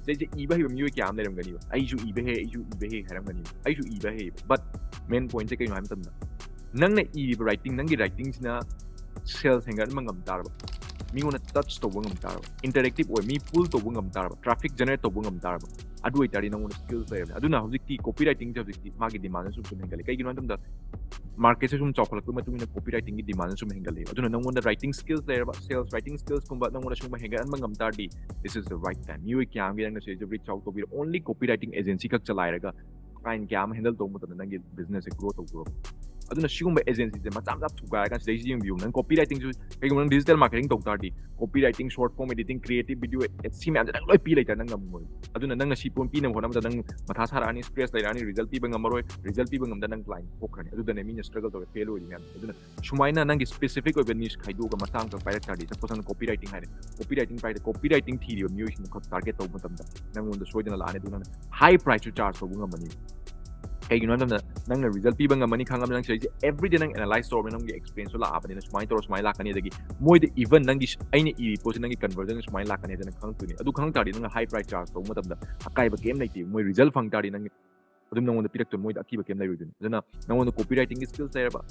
ꯁꯤꯁꯦ ꯏꯕ ꯍꯩꯕ ꯃꯤꯑꯣꯏ ꯀꯌꯥ ꯑꯃ ꯂꯩꯔꯝꯒꯅꯤꯕ꯫ "ꯑꯩꯁꯨ ꯏꯕ ꯍꯩ, ꯑꯩꯁꯨ ꯏꯕ ꯍꯩ" ꯍꯥꯏꯔꯝꯒꯅꯤꯕ꯫ ꯑꯩꯁꯨ ꯏꯕ ꯍꯩꯌꯦꯕ꯫ But main pointꯁꯦ ꯀꯩꯅꯣ ꯍꯥꯏꯕ ꯃꯇꯝꯗ, ꯅꯪꯅ ꯏꯔꯤꯕ writing, ꯅꯪꯒꯤ writingꯁꯤꯅ sales ꯍꯦꯟꯒꯠꯍꯟꯕ ꯉꯝ ꯇꯥꯔꯕ, ꯃꯤꯉꯣꯟꯗ touch ꯇꯧꯕ ꯉꯝ ꯇꯥꯔꯕ, interactive ꯑꯣꯏ, ꯃꯤ pull ꯇꯧꯕ ꯉꯝ ꯇꯥꯔꯕ, traffic generate ꯇꯧꯕ ꯉꯝ ꯇꯥꯔꯕ, ꯑꯗꯨ ꯑꯣꯏꯇꯥꯔꯗꯤ ꯅꯪꯉꯣꯟꯗ skills ꯂꯩꯔꯕꯅꯤ꯫ ꯑꯗꯨꯅ ꯍꯧꯖꯤꯛꯇꯤ copywritingꯁꯦ ꯍꯧꯖꯤꯛꯇꯤ ꯃꯥꯒꯤ demandꯁꯦ ꯁꯨꯝ ꯁꯨꯝ ꯍꯦꯟꯒꯠꯂꯦ꯫ ꯀꯩꯒꯤꯅꯣ ꯍꯥꯏꯕ ꯃꯇꯝꯗ, marketꯁꯦ ꯁꯨꯝ ꯆꯥꯎꯈꯠꯂꯛꯄꯒꯤ ꯃꯇꯨꯡ ꯏꯟꯅ copywritingꯒꯤ demandꯁꯦ ꯁꯨꯝ ꯍꯦꯟꯒꯠꯂꯦꯕ꯫ ꯑꯗꯨꯅ ꯅꯪꯉꯣꯟꯗ writing skills ꯂꯩꯔꯕ, sales, writing skillsꯀꯨꯝꯕ ꯅꯪꯉꯣꯟꯗ ꯁꯤꯒꯨꯝꯕ ꯍꯦꯟꯒꯠꯍꯟꯕ ꯉꯝ ꯇꯥꯔꯗꯤ, this is the right time. ꯃꯤꯑꯣꯏ ꯀꯌꯥ ꯑꯃꯒꯤ ꯅꯪꯅ ꯁꯤꯗꯩꯁꯤꯗ reach out ꯇꯧꯕꯤꯔꯣ꯫ Only copywriting agency ꯈꯛ ꯆꯂꯥꯏꯔꯒ client ꯀꯌꯥ ꯑꯃ handle ꯇꯧꯕ ꯃꯇꯝꯗ ꯅꯪꯒꯤ businessꯁꯦ grow ꯇꯧꯗꯣꯔꯕ꯫ ꯑꯗꯨꯅ ꯁꯤꯒꯨꯝꯕ agencyꯁꯦ ꯃꯆꯥ ꯃꯆꯥ ꯊꯨꯒꯥꯏꯔꯀꯥꯟ ꯁꯤꯗꯩꯁꯤ ꯌꯦꯡꯕꯤꯌꯨ꯫ ꯅꯪ copywritingꯁꯨ, ꯀꯩꯒꯨꯝꯕ ꯅꯪ digital marketing ꯇꯧ ꯇꯥꯔꯗꯤ, copywriting, short form editing, creative video, ꯁꯤ ꯃꯌꯥꯝꯁꯦ ꯅꯪ ꯂꯣꯏ ꯄꯤ ꯂꯩꯇꯥꯔꯗꯤ ꯅꯪ ꯉꯝꯃꯣꯏ꯫ ꯑꯗꯨꯅ ꯅꯪꯅ ꯁꯤ ꯄꯣꯠ ꯄꯤꯅꯕ ꯍꯣꯠꯅꯕꯗ ꯅꯪ ꯃꯊꯥ ꯁꯥꯔꯛꯑꯅꯤ, stress ꯂꯩꯔꯛꯑꯅꯤ, result ꯄꯤꯕ ꯉꯝꯃꯔꯣꯏ꯫ Result ꯄꯤꯕ ꯉꯝꯗ ꯅꯪ client ꯊꯣꯛꯈ꯭ꯔꯅꯤ꯫ ꯑꯗꯨꯗꯅꯦ ꯃꯤꯅ struggle ꯇꯧꯔ fail ꯑꯣꯏꯔꯤ ꯃꯌꯥꯝ꯫ ꯑꯗꯨꯅ ꯁꯨꯃꯥꯏꯅ ꯅꯪꯒꯤ specific ꯑꯣꯏꯕ niche ꯈꯥꯏꯗꯣꯛꯑꯒ ꯃꯆꯥ ꯑꯃꯈꯛ ꯄꯥꯏꯔꯛ ꯇꯥꯔꯗꯤ, suppose ꯅꯪ copywriting ꯍꯥꯏꯔꯦ, copywriting ꯄꯥꯏꯔꯦ, copywriting ꯊꯤꯔꯤꯕ ꯃꯤꯑꯣꯏꯁꯤꯡꯗꯨ ꯈꯛ target ꯇꯧꯕ ꯃꯇꯝꯗ ꯅꯪꯉꯣꯟꯗ ꯁꯣꯏꯗꯅ ꯂꯥꯛꯑꯅꯤ꯫ ꯑꯗꯨꯒ ꯅꯪꯅ high priceꯁꯨ charge ꯇꯧꯕ ꯉꯝꯃꯅꯤ꯫ ꯀꯩꯒꯤꯅꯣ ꯍꯥꯏꯕ ꯃꯇꯝꯗ ꯅꯪꯅ result ꯄꯤꯕ ꯉꯝꯃꯅꯤ ꯈꯪꯉꯕꯅꯤꯅ, ꯅꯪ ꯁꯤꯗꯩꯁꯦ everyday ꯅꯪ analyze ꯇꯧꯔꯕꯅꯤꯅ, ꯅꯪꯒꯤ experienceꯁꯨ ꯂꯥꯛꯑꯕꯅꯤꯅ, ꯁꯨꯃꯥꯏꯅ ꯇꯧꯔ ꯁꯨꯃꯥꯏꯅ ꯂꯥꯛꯀꯅꯤ꯫ ꯑꯗꯒꯤ ꯃꯣꯏꯗ even ꯅꯪꯒꯤ ꯁ-, ꯑꯩꯅ ꯏꯔꯤ ꯄꯣꯠꯁꯦ ꯅꯪꯒꯤ conversion ꯁꯨꯃꯥꯏꯅ ꯂꯥꯛꯀꯅꯤ ꯍꯥꯏꯗꯅ ꯈꯪꯉꯛꯇꯣꯏꯅꯤ꯫ ꯑꯗꯨ ꯈꯪꯉꯛ ꯇꯥꯔꯗꯤ ꯅꯪꯅ high price charge ꯇꯧꯕ ꯃꯇꯝꯗ ꯑꯀꯥꯏꯕ ꯀꯩꯝ ꯂꯩꯇꯦ꯫ ꯃꯣꯏ result ꯐꯪ ꯇꯥꯔꯗꯤ ꯅꯪ ꯑꯗꯨꯝ ꯅꯪꯉꯣꯟꯗ ꯄꯤꯔꯛꯇꯣꯏꯅꯤ, ꯃꯣꯏꯗ ꯑꯀꯤꯕ ꯀꯩꯝ ꯂꯩꯔꯣꯏꯗꯣꯏꯅꯤ꯫ ꯑꯗꯨꯅ ꯅꯪꯉꯣꯟꯗ copywritingꯒꯤ skills ꯂꯩꯔꯕ,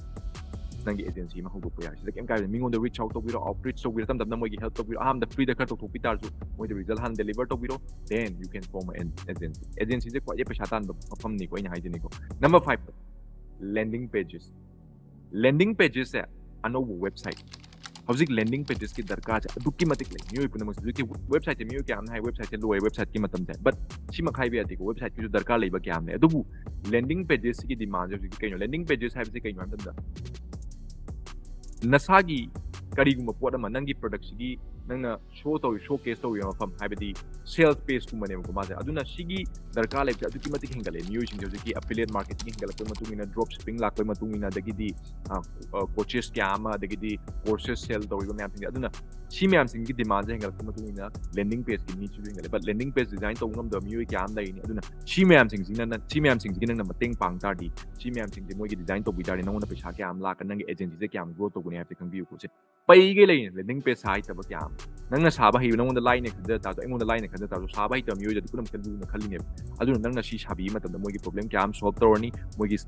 ꯅꯪꯒꯤ agency ꯑꯃ ꯍꯧꯗꯣꯛꯄ ꯌꯥꯏ꯫ ꯁꯤꯗ ꯀꯩꯝ ꯀꯥꯏꯕ ꯂꯩꯇꯦ꯫ ꯃꯤꯉꯣꯟꯗ reach out ꯇꯧꯕꯤꯔꯣ, outreach ꯇꯧꯕꯤꯔꯣ, ꯇꯞ ꯇꯞꯅ ꯃꯣꯏꯒꯤ help ꯇꯧꯕꯤꯔꯣ꯫ ꯑꯍꯥꯟꯕꯗ freeꯗ ꯈꯔ ꯇꯧꯊꯣꯛꯄꯤ ꯇꯥꯔꯁꯨ, ꯃꯣꯏꯗ result ꯍꯥꯟꯅ deliver ꯇꯧꯕꯤꯔꯣ, then you can form an agency. Agencyꯁꯦ ꯈ꯭ꯋꯥꯏꯗꯒꯤ ꯄꯩꯁꯥ ꯇꯥꯟꯕ ꯃꯐꯝꯅꯤꯀꯣ, ꯑꯩꯅ ꯍꯥꯏꯖꯅꯤꯀꯣ꯫ Number five, landing pages꯫ Landing pagesꯁꯦ ꯑꯅꯧꯕ website꯫ ꯍꯧꯖꯤꯛ landing pagesꯀꯤ ꯗꯔꯀꯥꯔꯁꯦ ꯑꯗꯨꯛꯀꯤ ꯃꯇꯤꯛ ꯂꯩ꯫ ꯃꯤꯑꯣꯏ ꯄꯨꯝꯅꯃꯛꯁꯦ ꯍꯧꯖꯤꯛꯀꯤ websiteꯁꯦ, ꯃꯤꯑꯣꯏ ꯀꯌꯥ ꯑꯃꯅ ꯍꯥꯏ websiteꯁꯦ ꯂꯣꯏꯔꯦ, websiteꯀꯤ ꯃꯇꯝꯁꯦ꯫ But ꯁꯤꯃꯛ ꯍꯥꯏꯕ ꯌꯥꯗꯦꯀꯣ, websiteꯀꯤꯁꯨ ꯗꯔꯀꯥꯔ ꯂꯩꯕ ꯀꯌꯥ ꯑꯃ ꯂꯩ꯫ ꯑꯗꯨꯕꯨ landing pagesꯁꯤꯒꯤ demandꯁꯦ ꯍꯧꯖꯤꯛ ꯀꯩꯅꯣ? Landing pages ꯍꯥꯏꯕꯁꯦ ꯀꯩꯅꯣ ꯍꯥꯏꯕ ꯃꯇꯝꯗ, ꯅꯁꯥꯒꯤ ꯀꯔꯤꯒꯨꯝꯕ ꯄꯣꯠ ꯑꯃ, ꯅꯪꯒꯤ productꯁꯤꯒꯤ ꯅꯪꯅ ꯁꯣ ꯇꯧꯔꯤ, ꯁꯣ ꯀꯦꯁ ꯇꯧꯔꯤꯕ ꯃꯐꯝ, ꯍꯥꯏꯕꯗꯤ ꯁꯦꯜꯁ ꯄꯦꯖꯀꯨꯝꯕꯅꯦꯕꯀꯣ ꯃꯥꯁꯦ꯫ ꯑꯗꯨꯅ ꯁꯤꯒꯤ ꯗꯔꯀꯥꯔ ꯂꯩꯕꯁꯦ ꯑꯗꯨꯛꯀꯤ ꯃꯇꯤꯛ ꯍꯦꯟꯒꯠꯂꯦ꯫ ꯃꯤꯑꯣꯏꯁꯤꯡꯁꯦ ꯍꯧꯖꯤꯛꯀꯤ affiliate marketing ꯍꯦꯟꯒꯠꯂꯛꯄꯒꯤ ꯃꯇꯨꯡ ꯏꯟꯅ, drop shipping ꯂꯥꯛꯄꯒꯤ ꯃꯇꯨꯡ ꯏꯟꯅ, ꯑꯗꯒꯤꯗꯤ coaches ꯀꯌꯥ ꯑꯃ, ꯑꯗꯒꯤꯗꯤ courses sell ꯇꯧꯔꯤꯕ ꯃꯌꯥꯝꯁꯤꯡꯁꯦ꯫ ꯑꯗꯨꯅ ꯁꯤ ꯃꯌꯥꯝꯁꯤꯡꯒꯤ demandꯁꯦ ꯍꯦꯟꯒꯠꯂꯛꯄꯒꯤ ꯃꯇꯨꯡ ꯏꯟꯅ landing pageꯀꯤ needꯁꯨ ꯍꯦꯟꯒꯠꯂꯦ꯫ But landing page design ꯇꯧꯕ ꯉꯝꯗꯕ ꯃꯤꯑꯣꯏ ꯀꯌꯥ ꯑꯃ ꯂꯩꯔꯤꯅꯤ꯫ ꯑꯗꯨꯅ ꯁꯤ ꯃꯌꯥꯝꯁꯤꯡꯁꯤꯅ ꯅꯪ, ꯁꯤ ꯃꯌꯥꯝꯁꯤꯡꯁꯤꯒꯤ ꯅꯪꯅ ꯃꯇꯦꯡ ꯄꯥꯡ ꯇꯥꯔꯗꯤ, ꯁꯤ ꯃꯌꯥꯝꯁꯤꯡꯁꯦ ꯃꯣꯏꯒꯤ design ꯇꯧꯕꯤ ꯇꯥꯔꯗꯤ, ꯅꯪꯉꯣꯟꯗ ꯄꯩꯁꯥ ꯀꯌꯥ ꯑꯃ ꯂꯥꯛꯀꯅꯤ, ꯅꯪꯒꯤ agencyꯁꯦ ꯀꯌꯥꯝ grow ꯇꯧꯒꯅꯤ ꯍꯥꯏꯕꯁꯦ ꯈꯪꯕꯤꯌꯨꯀꯣ꯫ ꯁꯦ ꯄꯩꯒꯩ ꯂꯩꯔꯤꯅꯦ landing page ꯁꯥ ꯍꯩꯇꯕ ꯀꯌꯥ ꯑꯃ꯫ ꯅꯪꯅ ꯁꯥꯕ ꯍꯩꯕ, ꯅꯪꯉꯣꯟꯗ ꯂꯥꯏꯅ ꯈꯟꯖ ꯇꯥꯔꯁꯨ, ꯑꯩꯉꯣꯟꯗ ꯂꯥꯏꯅ ꯈꯟꯖ ꯇꯥꯔꯁꯨ, ꯁꯥꯕ ꯍꯩꯇꯕ ꯃꯤꯑꯣꯏꯗꯗꯤ ꯄꯨꯝꯅꯃꯛꯇ ꯂꯨꯅ ꯈꯜꯂꯤꯅꯦꯕ꯫ ꯑꯗꯨꯅ ꯅꯪꯅ ꯁꯤ ꯁꯥꯕꯤꯕ ꯃꯇꯝꯗ ꯃꯣꯏꯒꯤ problem ꯀꯌꯥ ꯑꯃ solve ꯇꯧꯔꯅꯤ, ꯃꯣꯏꯒꯤ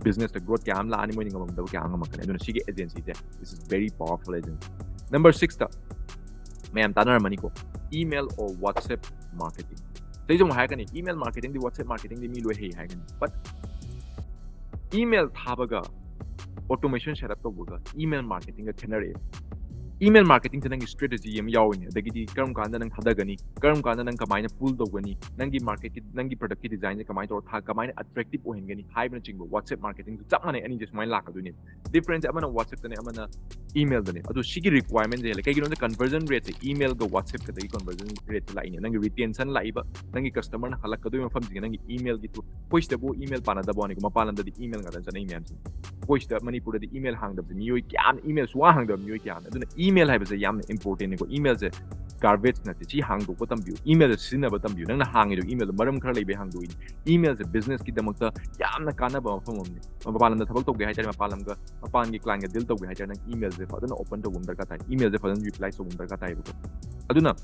businessꯇ growth ꯀꯌꯥ ꯑꯃ ꯂꯥꯛꯑꯅꯤ, ꯃꯣꯏꯅ ꯉꯝꯃꯝꯗꯕ ꯀꯌꯥ ꯑꯃ ꯉꯝꯃꯛꯀꯅꯤ꯫ ꯑꯗꯨꯅ ꯁꯤꯒꯤ agencyꯁꯦ, this is very powerful agency꯫ Number sixꯇ ꯃꯌꯥꯝ ꯇꯥꯟꯅꯔꯝꯃꯅꯤꯀꯣ, email or WhatsApp marketing꯫ ꯁꯤꯁꯨ ꯑꯃꯨꯛ ꯍꯥꯏꯔꯛꯀꯅꯤ, email marketingꯗꯤ, WhatsApp marketingꯗꯤ ꯃꯤ ꯂꯣꯏ ꯍꯩ ꯍꯥꯏꯒꯅꯤ, but email ꯊꯥꯕꯒ automation setup ꯇꯧꯕꯒ email marketingꯒ ꯈꯦꯠꯅꯔꯛꯑꯦ꯫ Email marketingꯁꯦ ꯅꯪꯒꯤ strategy ꯑꯃ ꯌꯥꯎꯔꯤꯅꯤ, ꯑꯗꯒꯤꯗꯤ ꯀꯔꯝ ꯀꯥꯟꯗ ꯅꯪ ꯊꯥꯗꯒꯅꯤ, ꯀꯔꯝ ꯀꯥꯟꯗ ꯅꯪ ꯀꯃꯥꯏꯅ pull ꯇꯧꯒꯅꯤ, ꯅꯪꯒꯤ marketꯀꯤ, ꯅꯪꯒꯤ productꯀꯤ designꯁꯦ ꯀꯃꯥꯏꯅ ꯇꯧꯔ ꯊꯥ, ꯀꯃꯥꯏꯅ attractive ꯑꯣꯏꯍꯟꯒꯅꯤ ꯍꯥꯏꯕꯅꯆꯤꯡꯕ꯫ WhatsApp marketingꯁꯨ ꯆꯞ ꯃꯥꯟꯅꯩ, ꯑꯅꯤꯁꯦ ꯁꯨꯃꯥꯏꯅ ꯂꯥꯛꯀꯗꯣꯏꯅꯦ꯫ Difference ꯑꯃꯅ WhatsAppꯇꯅꯦ, ꯑꯃꯅ emailꯗꯅꯦ꯫ ꯑꯗꯣ ꯁꯤꯒꯤ requirementꯁꯦ ꯍꯦꯜꯂꯦ꯫ ꯀꯩꯒꯤꯅꯣꯗ conversion rateꯁꯦ emailꯒ WhatsAppꯀꯗꯒꯤ conversion rateꯁꯦ ꯂꯥꯛꯏꯅꯦ꯫ ꯅꯪꯒꯤ retention ꯂꯥꯛꯏꯕ, ꯅꯪꯒꯤ customerꯅ ꯍꯜꯂꯛꯀꯗꯣꯏꯕ ꯃꯐꯝꯁꯤꯡꯁꯦ ꯅꯪꯒꯤ emailꯒꯤ through꯫ ꯑꯩꯈꯣꯏ ꯁꯤꯗꯕꯨ email ꯄꯥꯟꯅꯗꯕ ꯋꯥꯅꯤꯀꯣ, ꯃꯄꯥꯟ ꯂꯝꯗꯗꯤ email ꯉꯥꯛꯇ ꯆꯠꯅꯩ ꯃꯌꯥꯝꯁꯦ꯫ ꯑꯩꯈꯣꯏ ꯁꯤꯗ ꯃꯅꯤꯄꯨꯔꯗꯗꯤ email ꯍꯥꯡꯗꯕꯁꯦ ꯃꯤꯑꯣꯏ ꯀꯌꯥ ꯑꯃ, email ꯁꯨꯡꯍꯥꯡ ꯍꯥꯡꯗꯕ ꯃꯤꯑꯣꯏ ꯀꯌꯥ ꯑꯃ꯫ ꯑꯗꯨꯅ email ꯍꯥꯏꯕꯁꯦ ꯌꯥꯝꯅ importantꯅꯤꯀꯣ꯫ Emailꯁꯦ garbage ꯅꯠꯇꯦ, ꯁꯤ ꯍꯥꯡꯗꯣꯛꯄ ꯇꯝꯕꯤꯌꯨ, emailꯁꯦ ꯁꯤꯖꯤꯟꯅꯕ ꯇꯝꯕꯤꯌꯨ꯫ ꯅꯪꯅ ꯍꯥꯡꯉꯤꯗꯣ emailꯗꯣ ꯃꯔꯝ ꯈꯔ ꯂꯩꯕꯩ ꯍꯥꯡꯗꯣꯛꯏꯅꯤ꯫ Emailꯁꯦ businessꯀꯤꯗꯃꯛꯇ ꯌꯥꯝꯅ ꯀꯥꯟꯅꯕ ꯃꯐꯝ ꯑꯃꯅꯤ꯫ ꯃꯄꯥꯟ ꯂꯝꯗ ꯊꯕꯛ ꯇꯧꯒꯦ ꯍꯥꯏꯇꯥꯔꯦ, ꯃꯄꯥꯟ ꯂꯝꯒ, ꯃꯄꯥꯟꯒꯤ clientꯒ deal ꯇꯧꯒꯦ ꯍꯥꯏꯇꯥꯔꯦ, ꯅꯪ emailꯁꯦ ꯐꯖꯅ open ꯇꯧꯕ ꯑꯃ ꯗꯔꯀꯥꯔ ꯇꯥꯏ, emailꯁꯦ ꯐꯖꯅ utilize ꯇꯧꯕ ꯑꯃ ꯗꯔꯀꯥꯔ ꯇꯥꯏꯕꯀꯣ꯫ ꯑꯗꯨꯅ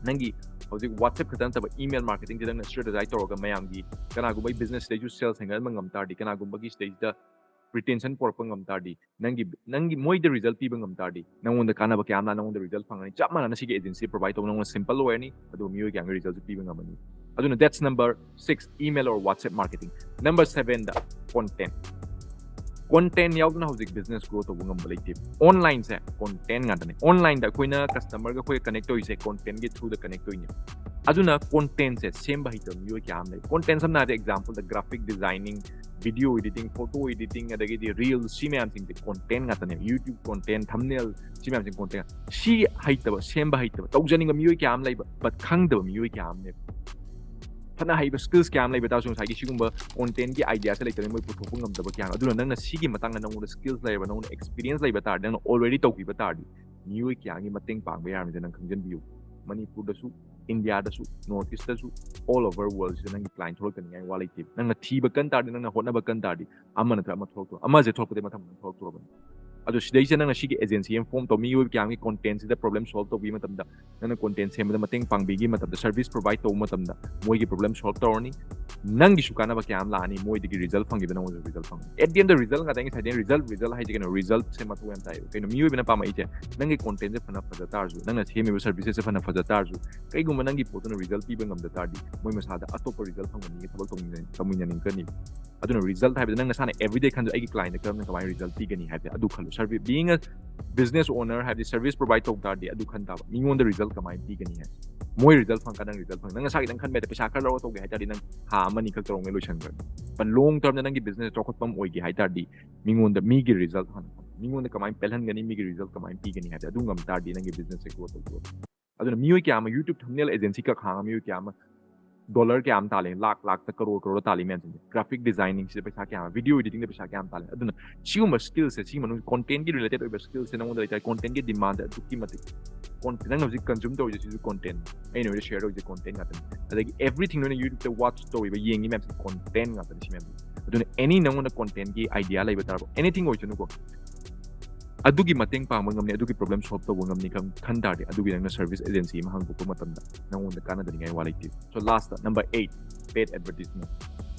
ꯅꯪꯒꯤ ꯍꯧꯖꯤꯛ WhatsApp ꯈꯛꯇ ꯅꯠꯇꯕ email marketingꯁꯦ ꯅꯪꯅ strategize ꯇꯧꯔꯒ ꯃꯌꯥꯝꯒꯤ, ꯀꯅꯥꯒꯨꯝꯕ businessꯁꯤꯗꯩꯁꯨ sales ꯍꯦꯟꯒꯠꯍꯟꯕ ꯉꯝ ꯇꯥꯔꯗꯤ, ꯀꯅꯥꯒꯨꯝꯕꯒꯤ ꯁꯤꯗꯩꯁꯤꯗ retention ꯄꯨꯔꯛꯄ ꯉꯝ ꯇꯥꯔꯗꯤ, ꯅꯪꯒꯤ, ꯅꯪꯒꯤ ꯃꯣꯏꯗ result ꯄꯤꯕ ꯉꯝ ꯇꯥꯔꯗꯤ, ꯅꯪꯉꯣꯟꯗ ꯀꯥꯟꯅꯕ ꯀꯌꯥ ꯑꯃ ꯅꯪꯉꯣꯟꯗ result ꯐꯪꯉꯅꯤ꯫ ꯆꯞ ꯃꯥꯟꯅꯅ ꯁꯤꯒꯤ agency provide ꯇꯧꯕ ꯅꯪꯉꯣꯟꯗ simple ꯑꯣꯏꯔꯅꯤ, ꯑꯗꯨꯒ ꯃꯤꯑꯣꯏ ꯀꯌꯥꯝꯒꯤ resultꯁꯨ ꯄꯤꯕ ꯉꯝꯃꯅꯤ꯫ ꯑꯗꯨꯅ that's number six, email or WhatsApp marketing꯫ Number sevenꯗ content꯫ Content ꯌꯥꯎꯗꯅ ꯍꯧꯖꯤꯛ business grow ꯇꯧꯕ ꯉꯝꯕ ꯂꯩꯇꯦ꯫ Onlineꯁꯦ content ꯉꯥꯛꯇꯅꯦ꯫ Onlineꯗ ꯑꯩꯈꯣꯏꯅ customerꯒ ꯑꯩꯈꯣꯏꯒ connect ꯇꯧꯔꯤꯁꯦ contentꯀꯤ throughꯗ connect ꯇꯧꯔꯤꯅꯦ꯫ ꯑꯗꯨꯅ content ꯁꯦ ꯁꯦꯝꯕ ꯍꯩꯇꯕ ꯃꯤꯑꯣꯏ ꯀꯌꯥ ꯑꯃ ꯂꯩ꯫ Content ꯁꯝꯅ ꯍꯥꯏꯔꯕꯗ example ꯗ graphic designing, video editing, photo editing, ꯑꯗꯒꯤꯗꯤ reel, ꯁꯤ ꯃꯌꯥꯝꯁꯤꯡꯁꯦ content ꯉꯥꯛꯇꯅꯦ꯫ YouTube content, thumbnail, ꯁꯤ ꯃꯌꯥꯝꯁꯤꯡ content꯫ ꯁꯤ ꯍꯩꯇꯕ, ꯁꯦꯝꯕ ꯍꯩꯇꯕ, ꯇꯧꯖꯅꯤꯡꯕ ꯃꯤꯑꯣꯏ ꯀꯌꯥ ꯑꯃ ꯂꯩꯕ, but ꯈꯪꯗꯕ ꯃꯤꯑꯣꯏ ꯀꯌꯥ ꯑꯃ ꯂꯩꯕ꯫ ꯐꯅ ꯍꯩꯕ skills ꯀꯌꯥ ꯑꯃ ꯂꯩꯕ ꯇꯥꯔꯁꯨ, ꯉꯁꯥꯏꯒꯤ ꯁꯤꯒꯨꯝꯕ content ꯀꯤ idea ꯁꯦ ꯂꯩꯇꯕꯅꯤꯅ ꯃꯣꯏ ꯄꯨꯊꯣꯛꯄ ꯉꯝꯗꯕ ꯀꯌꯥ ꯑꯃ꯫ ꯑꯗꯨꯅ ꯅꯪꯅ ꯁꯤꯒꯤ ꯃꯇꯥꯡꯗ ꯅꯪꯉꯣꯟꯗ skills ꯂꯩꯔꯕ, ꯅꯪꯉꯣꯟꯗ experience ꯂꯩꯕ ꯇꯥꯔꯗꯤ, ꯅꯪꯅ already ꯇꯧꯈꯤꯕ ꯇꯥꯔꯗꯤ, ꯃꯤꯑꯣꯏ ꯀꯌꯥꯒꯤ ꯃꯇꯦꯡ ꯄꯥꯡꯕ ꯌꯥꯔꯝꯃꯤꯁꯦ ꯅꯪ ꯈꯪꯖꯟꯕꯤꯌꯨ꯫ ꯃꯅꯤꯄꯨꯔꯗꯁꯨ, ꯏꯟꯗꯤꯌꯥꯗꯁꯨ, North East ꯇꯁꯨ, all over world ꯁꯤꯗ ꯅꯪꯒꯤ client ꯊꯣꯛꯂꯛꯇꯅꯤꯡꯉꯥꯏ ꯋꯥ ꯂꯩꯇꯦ꯫ ꯅꯪꯅ ꯊꯤꯕ ꯀꯟ ꯇꯥꯔꯗꯤ, ꯅꯪꯅ ꯍꯣꯠꯅꯕ ꯀꯟ ꯇꯥꯔꯗꯤ, ꯑꯃ ꯅꯠꯇ꯭ꯔ ꯑꯃ ꯊꯣꯛꯂꯛꯇꯣ-, ꯑꯃꯁꯦ ꯊꯣꯛꯂꯛꯄꯗꯒꯤ ꯃꯊꯪ ꯃꯊꯪ ꯊꯣꯛꯂꯛꯇꯣꯔꯕꯅꯤ꯫ ꯑꯗꯣ ꯁꯤꯗꯩꯁꯤꯗ ꯅꯪꯅ ꯁꯤꯒꯤ agency ꯑꯃ form ꯇꯧ, ꯃꯤꯑꯣꯏ ꯀꯌꯥꯝꯒꯤ content ꯁꯤꯗ problem solve ꯇꯧꯕꯤꯕ ꯃꯇꯝꯗ, ꯅꯪꯅ content ꯁꯦꯝꯕꯗ ꯃꯇꯦꯡ ꯄꯥꯡꯕꯤꯈꯤꯕ ꯃꯇꯝꯗ, service provide ꯇꯧꯕ ꯃꯇꯝꯗ, ꯃꯣꯏꯒꯤ problem solve ꯇꯧꯔꯅꯤ, ꯅꯪꯒꯤꯁꯨ ꯀꯥꯟꯅꯕ ꯀꯌꯥ ꯑꯃ ꯂꯥꯛꯑꯅꯤ, ꯃꯣꯏꯗꯒꯤ result ꯐꯪꯈꯤꯕ ꯅꯪꯉꯣꯟꯗ result ꯐꯪꯉꯅꯤ꯫ At the end the result ꯉꯥꯛꯇ, ꯑꯩ ꯉꯁꯥꯏꯗꯩ result, result ꯍꯥꯏꯁꯦ ꯀꯩꯅꯣ? Result ꯁꯦ ꯃꯊꯧ ꯌꯥꯝ ꯇꯥꯏꯌꯦꯕ꯫ ꯀꯩꯅꯣ, ꯃꯤꯑꯣꯏꯕꯅ ꯄꯥꯝꯃꯛꯏꯁꯦ, ꯅꯪꯒꯤ content ꯁꯦ ꯐꯅ ꯐꯖ ꯇꯥꯔꯁꯨ, ꯅꯪꯅ ꯁꯦꯝꯃꯤꯕ services ꯁꯦ ꯐꯅ ꯐꯖ ꯇꯥꯔꯁꯨ, ꯀꯩꯒꯨꯝꯕ ꯅꯪꯒꯤ ꯄꯣꯠꯇꯨꯅ result ꯄꯤꯕ ꯉꯝꯗ ꯇꯥꯔꯗꯤ, ꯃꯣꯏ ꯃꯁꯥꯗ ꯑꯇꯣꯞꯄ result ꯐꯪꯕ ꯃꯤꯒ ꯊꯕꯛ ꯇꯧꯃꯤꯟꯅ-, ꯇꯧꯃꯤꯟꯅꯅꯤꯡꯒꯅꯤ꯫ ꯑꯗꯨꯅ result ꯍꯥꯏꯕꯗꯤ ꯅꯪ ꯅꯁꯥꯅ everyday ꯈꯟꯗꯣꯛ, "ꯑꯩꯒꯤ client ꯗ ꯀꯔꯝꯅ, ꯀꯃꯥꯏꯅ result ꯄꯤꯒꯅꯤ?" ꯍꯥꯏꯕꯁꯦ ꯑꯗꯨ ꯈꯜꯂꯨ꯫ Service, being a business owner ꯍꯥꯏꯕꯗꯤ service provide ꯇꯧ ꯇꯥꯔꯗꯤ ꯑꯗꯨ ꯈꯟ ꯇꯥꯕ, ꯃꯤꯉꯣꯟꯗ result ꯀꯃꯥꯏꯅ ꯄꯤꯒꯅꯤ ꯍꯥꯏꯕꯁꯦ꯫ ꯃꯣꯏ result ꯐꯪꯉꯀꯥꯟꯗ ꯅꯪ result ꯐꯪꯉꯦ꯫ ꯅꯪ ꯅꯁꯥꯒꯤ ꯅꯪ ꯈꯟꯕ ꯍꯥꯏꯗ ꯄꯩꯁꯥ ꯈꯔ ꯂꯧꯔ ꯇꯧꯒꯦ ꯍꯥꯏ ꯇꯥꯔꯗꯤ ꯅꯪ ꯊꯥ ꯑꯃꯅꯤ ꯈꯛ ꯇꯧꯔꯝꯃꯦ, ꯂꯣꯏꯁꯟꯈ꯭ꯔꯅꯤ꯫ But long term ꯗ ꯅꯪꯒꯤ business ꯆꯥꯎꯈꯠꯄ ꯑꯃ ꯑꯣꯏꯒꯦ ꯍꯥꯏ ꯇꯥꯔꯗꯤ, ꯃꯤꯉꯣꯟꯗ, ꯃꯤꯒꯤ result ꯍꯥꯟꯅ ꯐꯪ-, ꯃꯤꯉꯣꯟꯗ ꯀꯃꯥꯏꯅ ꯄꯦꯜꯍꯟꯒꯅꯤ, ꯃꯤꯒꯤ result ꯀꯃꯥꯏꯅ ꯄꯤꯒꯅꯤ ꯍꯥꯏꯕꯁꯦ ꯑꯗꯨ ꯉꯝ ꯇꯥꯔꯗꯤ ꯅꯪꯒꯤ business ꯁꯦ grow ꯇꯧꯊꯣꯛꯑꯣ꯫ ꯑꯗꯨꯅ ꯃꯤꯑꯣꯏ ꯀꯌꯥ ꯑꯃ YouTube thumbnail agency ꯈꯛ ꯍꯥꯡꯉ ꯃꯤꯑꯣꯏ ꯀꯌꯥ ꯑꯃ dollar ꯀꯌꯥ ꯑꯃ ꯇꯥꯜꯂꯦ, ꯂꯥꯛ ꯂꯥꯛꯇ, ꯀꯔꯣꯔ ꯀꯔꯣꯔ ꯇꯥꯜꯂꯤ ꯃꯌꯥꯝꯁꯤꯡꯁꯦ꯫ Graphic designing ꯁꯤꯗ ꯄꯩꯁꯥ ꯀꯌꯥ ꯑꯃ, video editing ꯗ ꯄꯩꯁꯥ ꯀꯌꯥ ꯑꯃ ꯇꯥꯜꯂꯦ꯫ ꯑꯗꯨꯅ ꯁꯤꯒꯨꯝꯕ skill ꯁꯦ, ꯁꯤꯒꯤ ꯃꯅꯨꯡꯗ content ꯀꯤ related ꯑꯣꯏꯕ skill ꯁꯦ ꯅꯉꯣꯟꯗ ꯂꯩꯇꯥꯔꯗꯤ, content ꯀꯤ demand ꯑꯗꯨꯛꯀꯤ ꯃꯇꯤꯛ, con-, ꯅꯪꯅ ꯍꯧꯖꯤꯛ consume ꯇꯧꯔꯤꯁꯦ ꯁꯤꯁꯨ content, ꯑꯩꯅ ꯍꯧꯖꯤꯛ share ꯇꯧꯔꯤꯁꯦ content ꯉꯥꯛꯇꯅꯤ꯫ ꯑꯗꯒꯤ everything ꯅꯣꯏꯅ YouTube ꯇ watch ꯇꯧꯔꯤꯕ, ꯌꯦꯡꯉꯤ ꯃꯌꯥꯝꯁꯦ content ꯉꯥꯛꯇꯅꯤ꯫ ꯁꯤ ꯃꯌꯥꯝꯁꯦ, ꯑꯗꯨꯅ any ꯅꯉꯣꯟꯗ content ꯀꯤ idea ꯂꯩꯕ ꯇꯥꯔꯕ, anything ꯑꯣꯏꯁꯅꯨꯀꯣ, ꯑꯗꯨꯒꯤ ꯃꯇꯦꯡ ꯄꯥꯡꯕ ꯉꯝꯅꯤ, ꯑꯗꯨꯒꯤ problem solve ꯇꯧꯕ ꯉꯝꯅꯤ ꯈꯪ-, ꯈꯟ ꯇꯥꯔꯗꯤ, ꯑꯗꯨꯒꯤ ꯅꯪꯅ service agency ꯑꯃ ꯍꯥꯡꯗꯣꯛꯄ ꯃꯇꯝꯗ ꯅꯉꯣꯟꯗ ꯀꯥꯟꯅꯗꯅꯤꯡꯉꯥꯏ ꯋꯥ ꯂꯩꯇꯦ꯫ So last, number eight, paid advertisement꯫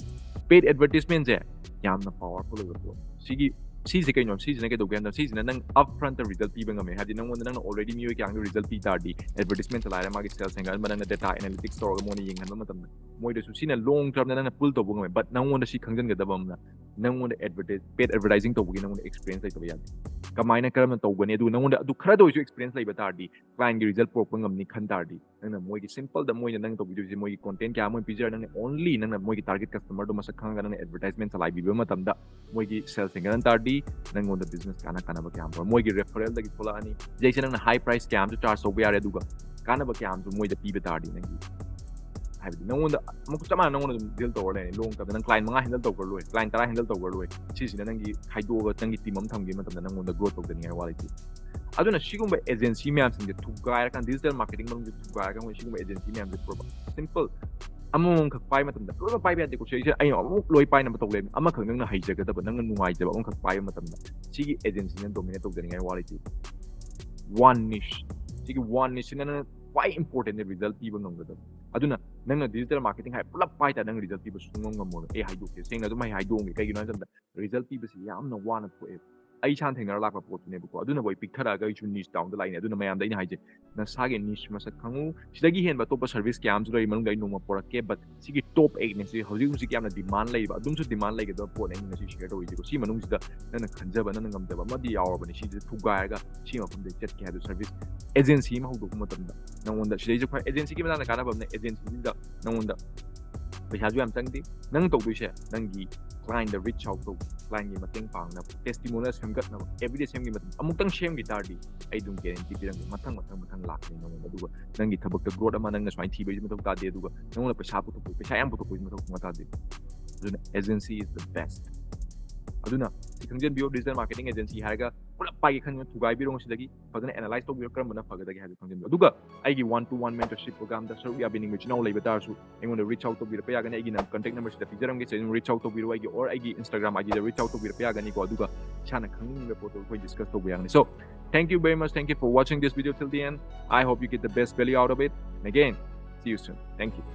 Paid advertisement ꯁꯦ ꯌꯥꯝꯅ powerful ꯑꯣꯏꯕ ꯄꯣꯠꯅꯤ꯫ ꯁꯤꯒꯤ, ꯁꯤꯁꯦ ꯀꯩꯅꯣ? ꯁꯤꯁꯤꯅ ꯀꯩꯗꯧꯒꯦ ꯍꯥꯏꯕꯗ, ꯁꯤꯁꯤꯅ ꯅꯪ upfront result ꯄꯤꯕ ꯉꯝꯃꯦ꯫ ꯍꯥꯏꯗꯤ ꯅꯪꯉꯣꯟꯗ, ꯅꯪꯅ already ꯃꯤꯑꯣꯏ ꯀꯌꯥꯒꯤ result ꯄꯤ ꯇꯥꯔꯗꯤ, advertisement ꯇ ꯂꯥꯏꯔ ꯃꯥꯒꯤ sales ꯍꯦꯟꯒꯠꯍꯟꯕ, ꯅꯪꯅ data analytics ꯇꯧꯔꯒ ꯃꯣꯏꯅ ꯌꯦꯡꯍꯟꯕ ꯃꯇꯝꯗ, ꯃꯣꯏꯗꯁꯨ ꯁꯤꯅ long term ꯗ ꯅꯪꯅ pull ꯇꯧꯕ ꯉꯝꯃꯦ꯫ But ꯅꯪꯉꯣꯟꯗ ꯁꯤ ꯈꯪꯖꯟꯒꯗꯕ ꯑꯃꯅ, ꯅꯪꯉꯣꯟꯗ advertise paid advertising ꯇꯧꯕꯒꯤ ꯅꯪꯉꯣꯟꯗ experience ꯂꯩꯇꯕ ꯌꯥꯗꯦ꯫ ꯀꯃꯥꯏꯅ ꯀꯔꯝꯅ ꯇꯧꯒꯅꯤ? ꯑꯗꯨꯒ ꯅꯪꯉꯣꯟꯗ ꯑꯗꯨ ꯈꯔꯗ ꯑꯣꯏꯔꯁꯨ experience ꯂꯩꯕ ꯇꯥꯔꯗꯤ clientꯀꯤ result ꯄꯨꯔꯛꯄ ꯉꯝꯅꯤ ꯈꯟ ꯇꯥꯔꯗꯤ, ꯅꯪꯅ ꯃꯣꯏꯒꯤ simpleꯗ ꯃꯣꯏꯅ ꯅꯪ ꯇꯧꯕꯤꯗꯣꯏꯁꯦ, ꯃꯣꯏꯒꯤ content ꯀꯌꯥ ꯑꯃ ꯄꯤꯖꯔ, ꯅꯪꯅ only ꯅꯪꯅ ꯃꯣꯏꯒꯤ target customerꯗꯣ ꯃꯁꯛ ꯈꯪꯉꯒ ꯅꯪꯅ advertisement ꯆꯂꯥꯏꯕꯤꯕ ꯃꯇꯝꯗ ꯃꯣꯏꯒꯤ sales ꯍꯦꯟꯒꯠꯍꯟ ꯇꯥꯔꯗꯤ ꯅꯪꯉꯣꯟꯗ business ꯀꯥꯟꯅ ꯀꯥꯟꯅꯕ ꯀꯌꯥ ꯑꯃ ꯄꯨꯔꯛ-, ꯃꯣꯏꯒꯤ referralꯗꯒꯤ ꯊꯣꯛꯂꯛꯑꯅꯤ꯫ ꯁꯤꯗꯩꯁꯦ ꯅꯪꯅ high price ꯀꯌꯥ ꯑꯃꯁꯨ charge ꯇꯧꯕ ꯌꯥꯔꯦ, ꯑꯗꯨꯒ ꯀꯥꯟꯅꯕ ꯀꯌꯥ ꯑꯃꯁꯨ ꯃꯣꯏꯗ ꯄꯤꯕ ꯇꯥꯔꯗꯤ ꯅꯪꯒꯤ, ꯍꯥꯏꯕꯗꯤ ꯅꯪꯉꯣꯟꯗ ꯑꯃꯨꯛ ꯆꯞ ꯃꯥꯟꯅ ꯅꯪꯉꯣꯟꯗ ꯑꯗꯨꯝ deal ꯇꯧꯔ ꯂꯩꯔꯅꯤ꯫ Long termꯗ ꯅꯪ client ꯃꯉꯥ handle ꯇꯧꯈ꯭ꯔ ꯂꯣꯏꯔꯦ, client ꯇꯔꯥ handle ꯇꯧꯈ꯭ꯔ ꯂꯣꯏꯔꯦ꯫ ꯁꯤꯁꯤꯅ ꯅꯪꯒꯤ ꯈꯥꯏꯗꯣꯛꯑꯒ ꯅꯪꯒꯤ team ꯑꯃ ꯊꯝꯈꯤꯕ ꯃꯇꯝꯗ ꯅꯪꯉꯣꯟꯗ growth ꯇꯧꯗꯅꯤꯡꯉꯥꯏ ꯋꯥ ꯂꯩꯇꯦ꯫ ꯑꯗꯨꯅ ꯁꯤꯒꯨꯝꯕ agency ꯃꯌꯥꯝꯁꯤꯡꯁꯦ ꯊꯨꯒꯥꯏꯔꯀꯥꯟ, digital marketing ꯃꯅꯨꯡꯁꯦ ꯊꯨꯒꯥꯏꯔꯒ ꯃꯣꯏ ꯁꯤꯒꯨꯝꯕ agency ꯃꯌꯥꯝꯁꯦ ꯄꯨꯔꯛꯄ꯫ Simple ꯑꯃꯃꯝꯈꯛ ꯄꯥꯏꯕ ꯃꯇꯝꯗ ꯂꯣꯏꯅꯃꯛ ꯄꯥꯏꯕ ꯌꯥꯗꯦꯀꯣ꯫ ꯁꯤꯁꯦ ꯑꯩꯅ ꯑꯃꯨꯛ ꯂꯣꯏ ꯄꯥꯏꯅꯕ ꯇꯧ ꯂꯩꯕꯅꯤ꯫ ꯑꯃꯈꯛ ꯅꯪꯅ ꯍꯩꯖꯒꯗꯕ, ꯅꯪꯅ ꯅꯨꯡꯉꯥꯏꯖꯕ ꯑꯃꯈꯛ ꯄꯥꯏꯕ ꯃꯇꯝꯗ ꯁꯤꯒꯤ agencyꯅ dominate ꯇꯧꯖꯅꯤꯡꯉꯥꯏ ꯋꯥ ꯂꯩꯇꯦ꯫ One niche, ꯁꯤꯒꯤ one nicheꯁꯤꯅ ꯅꯪꯅ ꯈ꯭ꯋꯥꯏ important result ꯄꯤꯕ ꯉꯝꯒꯗꯕ꯫ ꯑꯗꯨꯅ ꯅꯪꯅ digital marketing ꯍꯥꯏ ꯄꯨꯂꯞ ꯄꯥꯏ ꯇꯥꯔꯗꯤ ꯅꯪ result ꯄꯤꯕ ꯁꯨꯡꯉꯝ ꯉꯝꯃꯣꯏ꯫ ꯑꯩ ꯍꯥꯏꯗꯣꯛꯀꯦ ꯁꯦꯡꯅ, ꯑꯗꯨꯝ ꯑꯩ ꯍꯥꯏꯗꯣꯛꯑꯝꯒꯦ꯫ ꯀꯩꯒꯤꯅꯣ ꯍꯥꯏ ꯃꯇꯝꯗ result ꯄꯤꯕꯁꯤ ꯌꯥꯝꯅ ꯋꯥꯅ ꯊꯣꯛꯑꯦꯕ꯫ ꯑꯩ ꯏꯁꯥꯅ ꯊꯦꯡꯅꯔ ꯂꯥꯛꯄ ꯄꯣꯠꯇꯨꯅꯦꯕꯀꯣ꯫ ꯑꯗꯨꯅꯕꯨ ꯑꯩ ꯄꯤꯛꯊꯔꯛꯑꯒ ꯑꯩꯁꯨ niche downꯗ ꯂꯥꯛꯏꯅꯦ꯫ ꯑꯗꯨꯅ ꯃꯌꯥꯝꯗ ꯑꯩꯅ ꯍꯥꯏꯁꯦ, ꯅꯁꯥꯒꯤ niche ꯃꯁꯛ ꯈꯪꯉꯨ꯫ ꯁꯤꯗꯒꯤ ꯍꯦꯟꯕ ꯑꯇꯣꯞꯄ service ꯀꯌꯥ ꯑꯃꯁꯨ ꯂꯩ, ꯃꯅꯨꯡꯗ ꯑꯩ ꯅꯣꯡꯃ ꯄꯣꯔꯛꯀꯦ, but ꯁꯤꯒꯤ top eightꯅꯦ, ꯁꯤ ꯍꯧꯖꯤꯛ ꯍꯧꯖꯤꯛ ꯌꯥꯝꯅ demand ꯂꯩꯕ, ꯑꯗꯨꯝꯁꯨ demand ꯂꯩꯒꯗꯕ ꯄꯣꯠꯅꯦ ꯑꯩꯅ ꯉꯁꯤ share ꯇꯧꯔꯤꯁꯦꯀꯣ꯫ ꯁꯤ ꯃꯅꯨꯡꯁꯤꯗ ꯅꯪꯅ ꯈꯟꯖꯕ, ꯅꯪꯅ ꯉꯝꯖꯕ ꯑꯃꯗꯤ ꯌꯥꯎꯔꯕꯅꯤ꯫ ꯁꯤꯁꯦ ꯊꯨꯒꯥꯏꯔꯒ ꯁꯤ ꯃꯐꯝꯗ ꯆꯠꯀꯦ ꯍꯥꯏꯕ service agency ꯑꯃ ꯍꯧꯗꯣꯛꯄ ꯃꯇꯝꯗ ꯅꯪꯉꯣꯟꯗ ꯁꯤꯗꯩꯁꯨ ꯈ꯭ꯋꯥꯏ agencyꯒꯤ ꯃꯇꯥꯡꯗ ꯀꯥꯟꯅꯕ ꯑꯃꯅ agencyꯁꯤꯗ ꯅꯪꯉꯣꯟꯗ ꯄꯩꯁꯥꯁꯨ ꯌꯥꯝ ꯆꯪꯗꯦ꯫ ꯅꯪ ꯇꯧꯗꯣꯏꯁꯦ ꯅꯪꯒꯤ clientꯗ reach out ꯇꯧꯕ, clientꯀꯤ ꯃꯇꯦꯡ ꯄꯥꯡꯅꯕ, testimonial ꯁꯦꯝꯒꯠꯅꯕ, everyday ꯁꯦꯝꯈꯤ ꯃꯇꯝ ꯑꯃꯨꯛꯇꯪ ꯁꯦꯝꯈꯤ ꯇꯥꯔꯗꯤ ꯑꯩ ꯑꯗꯨꯝ guarantee ꯄꯤꯔꯝꯒꯦ, ꯃꯊꯪ ꯃꯊꯪ ꯃꯊꯪ ꯂꯥꯛꯀꯅꯤ ꯅꯪꯉꯣꯟꯗ꯫ ꯑꯗꯨꯒ ꯅꯪꯒꯤ ꯊꯕꯛꯇ growth ꯑꯃ ꯅꯪꯅ ꯁꯨꯃꯥꯏꯅ ꯊꯤꯕꯒꯤ ꯃꯊꯧ ꯇꯥꯗꯦ, ꯑꯗꯨꯒ ꯅꯪꯉꯣꯟꯗ ꯄꯩꯁꯥ ꯄꯨꯊꯣꯛꯄ, ꯄꯩꯁꯥ ꯌꯥꯝ ꯄꯨꯊꯣꯛꯄꯒꯤ ꯃꯊꯧ ꯁꯨꯡꯇꯥ ꯇꯥꯗꯦ꯫ ꯑꯗꯨꯅ agency is the best꯫ ꯑꯗꯨꯅ ꯁꯤ ꯈꯪꯖꯟꯕꯤꯌꯣ, digital marketing agency ꯍꯥꯏꯔꯒ ꯄꯨꯂꯞ ꯄꯥꯏꯒꯦ ꯈꯟꯕ ꯊꯨꯒꯥꯏꯕꯤꯔꯣ ꯉꯁꯤꯗꯒꯤ꯫ ꯐꯖꯅ analyze ꯇꯧꯕꯤꯔꯣ, ꯀꯔꯝꯕꯅ ꯐꯒꯗꯒꯦ ꯍꯥꯏꯕꯗꯨ ꯈꯪꯖꯟꯕꯤꯌꯣ꯫ ꯑꯗꯨꯒ ꯑꯩꯒꯤ one to one mentorship programꯗ ꯁꯔꯨꯛ ꯌꯥꯕꯤꯅꯤꯡꯕ ꯏꯆꯤꯟ ꯏꯅꯥꯎ ꯂꯩꯕ ꯇꯥꯔꯁꯨ ꯑꯩꯉꯣꯟꯗ reach out ꯇꯧꯕꯤꯔꯛꯄ ꯌꯥꯒꯅꯤ꯫ ꯑꯩꯒꯤ ꯅꯝ-, contact numberꯁꯤꯗ ꯄꯤꯖꯔꯝꯒꯦ, ꯁꯤꯗ ꯑꯗꯨꯝ reach out ꯇꯧꯕꯤꯔꯣ ꯑꯩꯒꯤ, or ꯑꯩꯒꯤ Instagram IDꯗ reach out ꯇꯧꯕꯤꯔꯛꯄ ꯌꯥꯒꯅꯤꯀꯣ꯫ ꯑꯗꯨꯒ ꯏꯁꯥꯅ ꯈꯪꯅꯤꯡꯕ ꯄꯣꯠꯇꯣ ꯑꯩꯈꯣꯏ discuss ꯇꯧꯕ ꯌꯥꯒꯅꯤ꯫ So, thank you very much. Thank you for watching this video till the end. I hope you get the best value out of it. And again, see you soon. Thank you.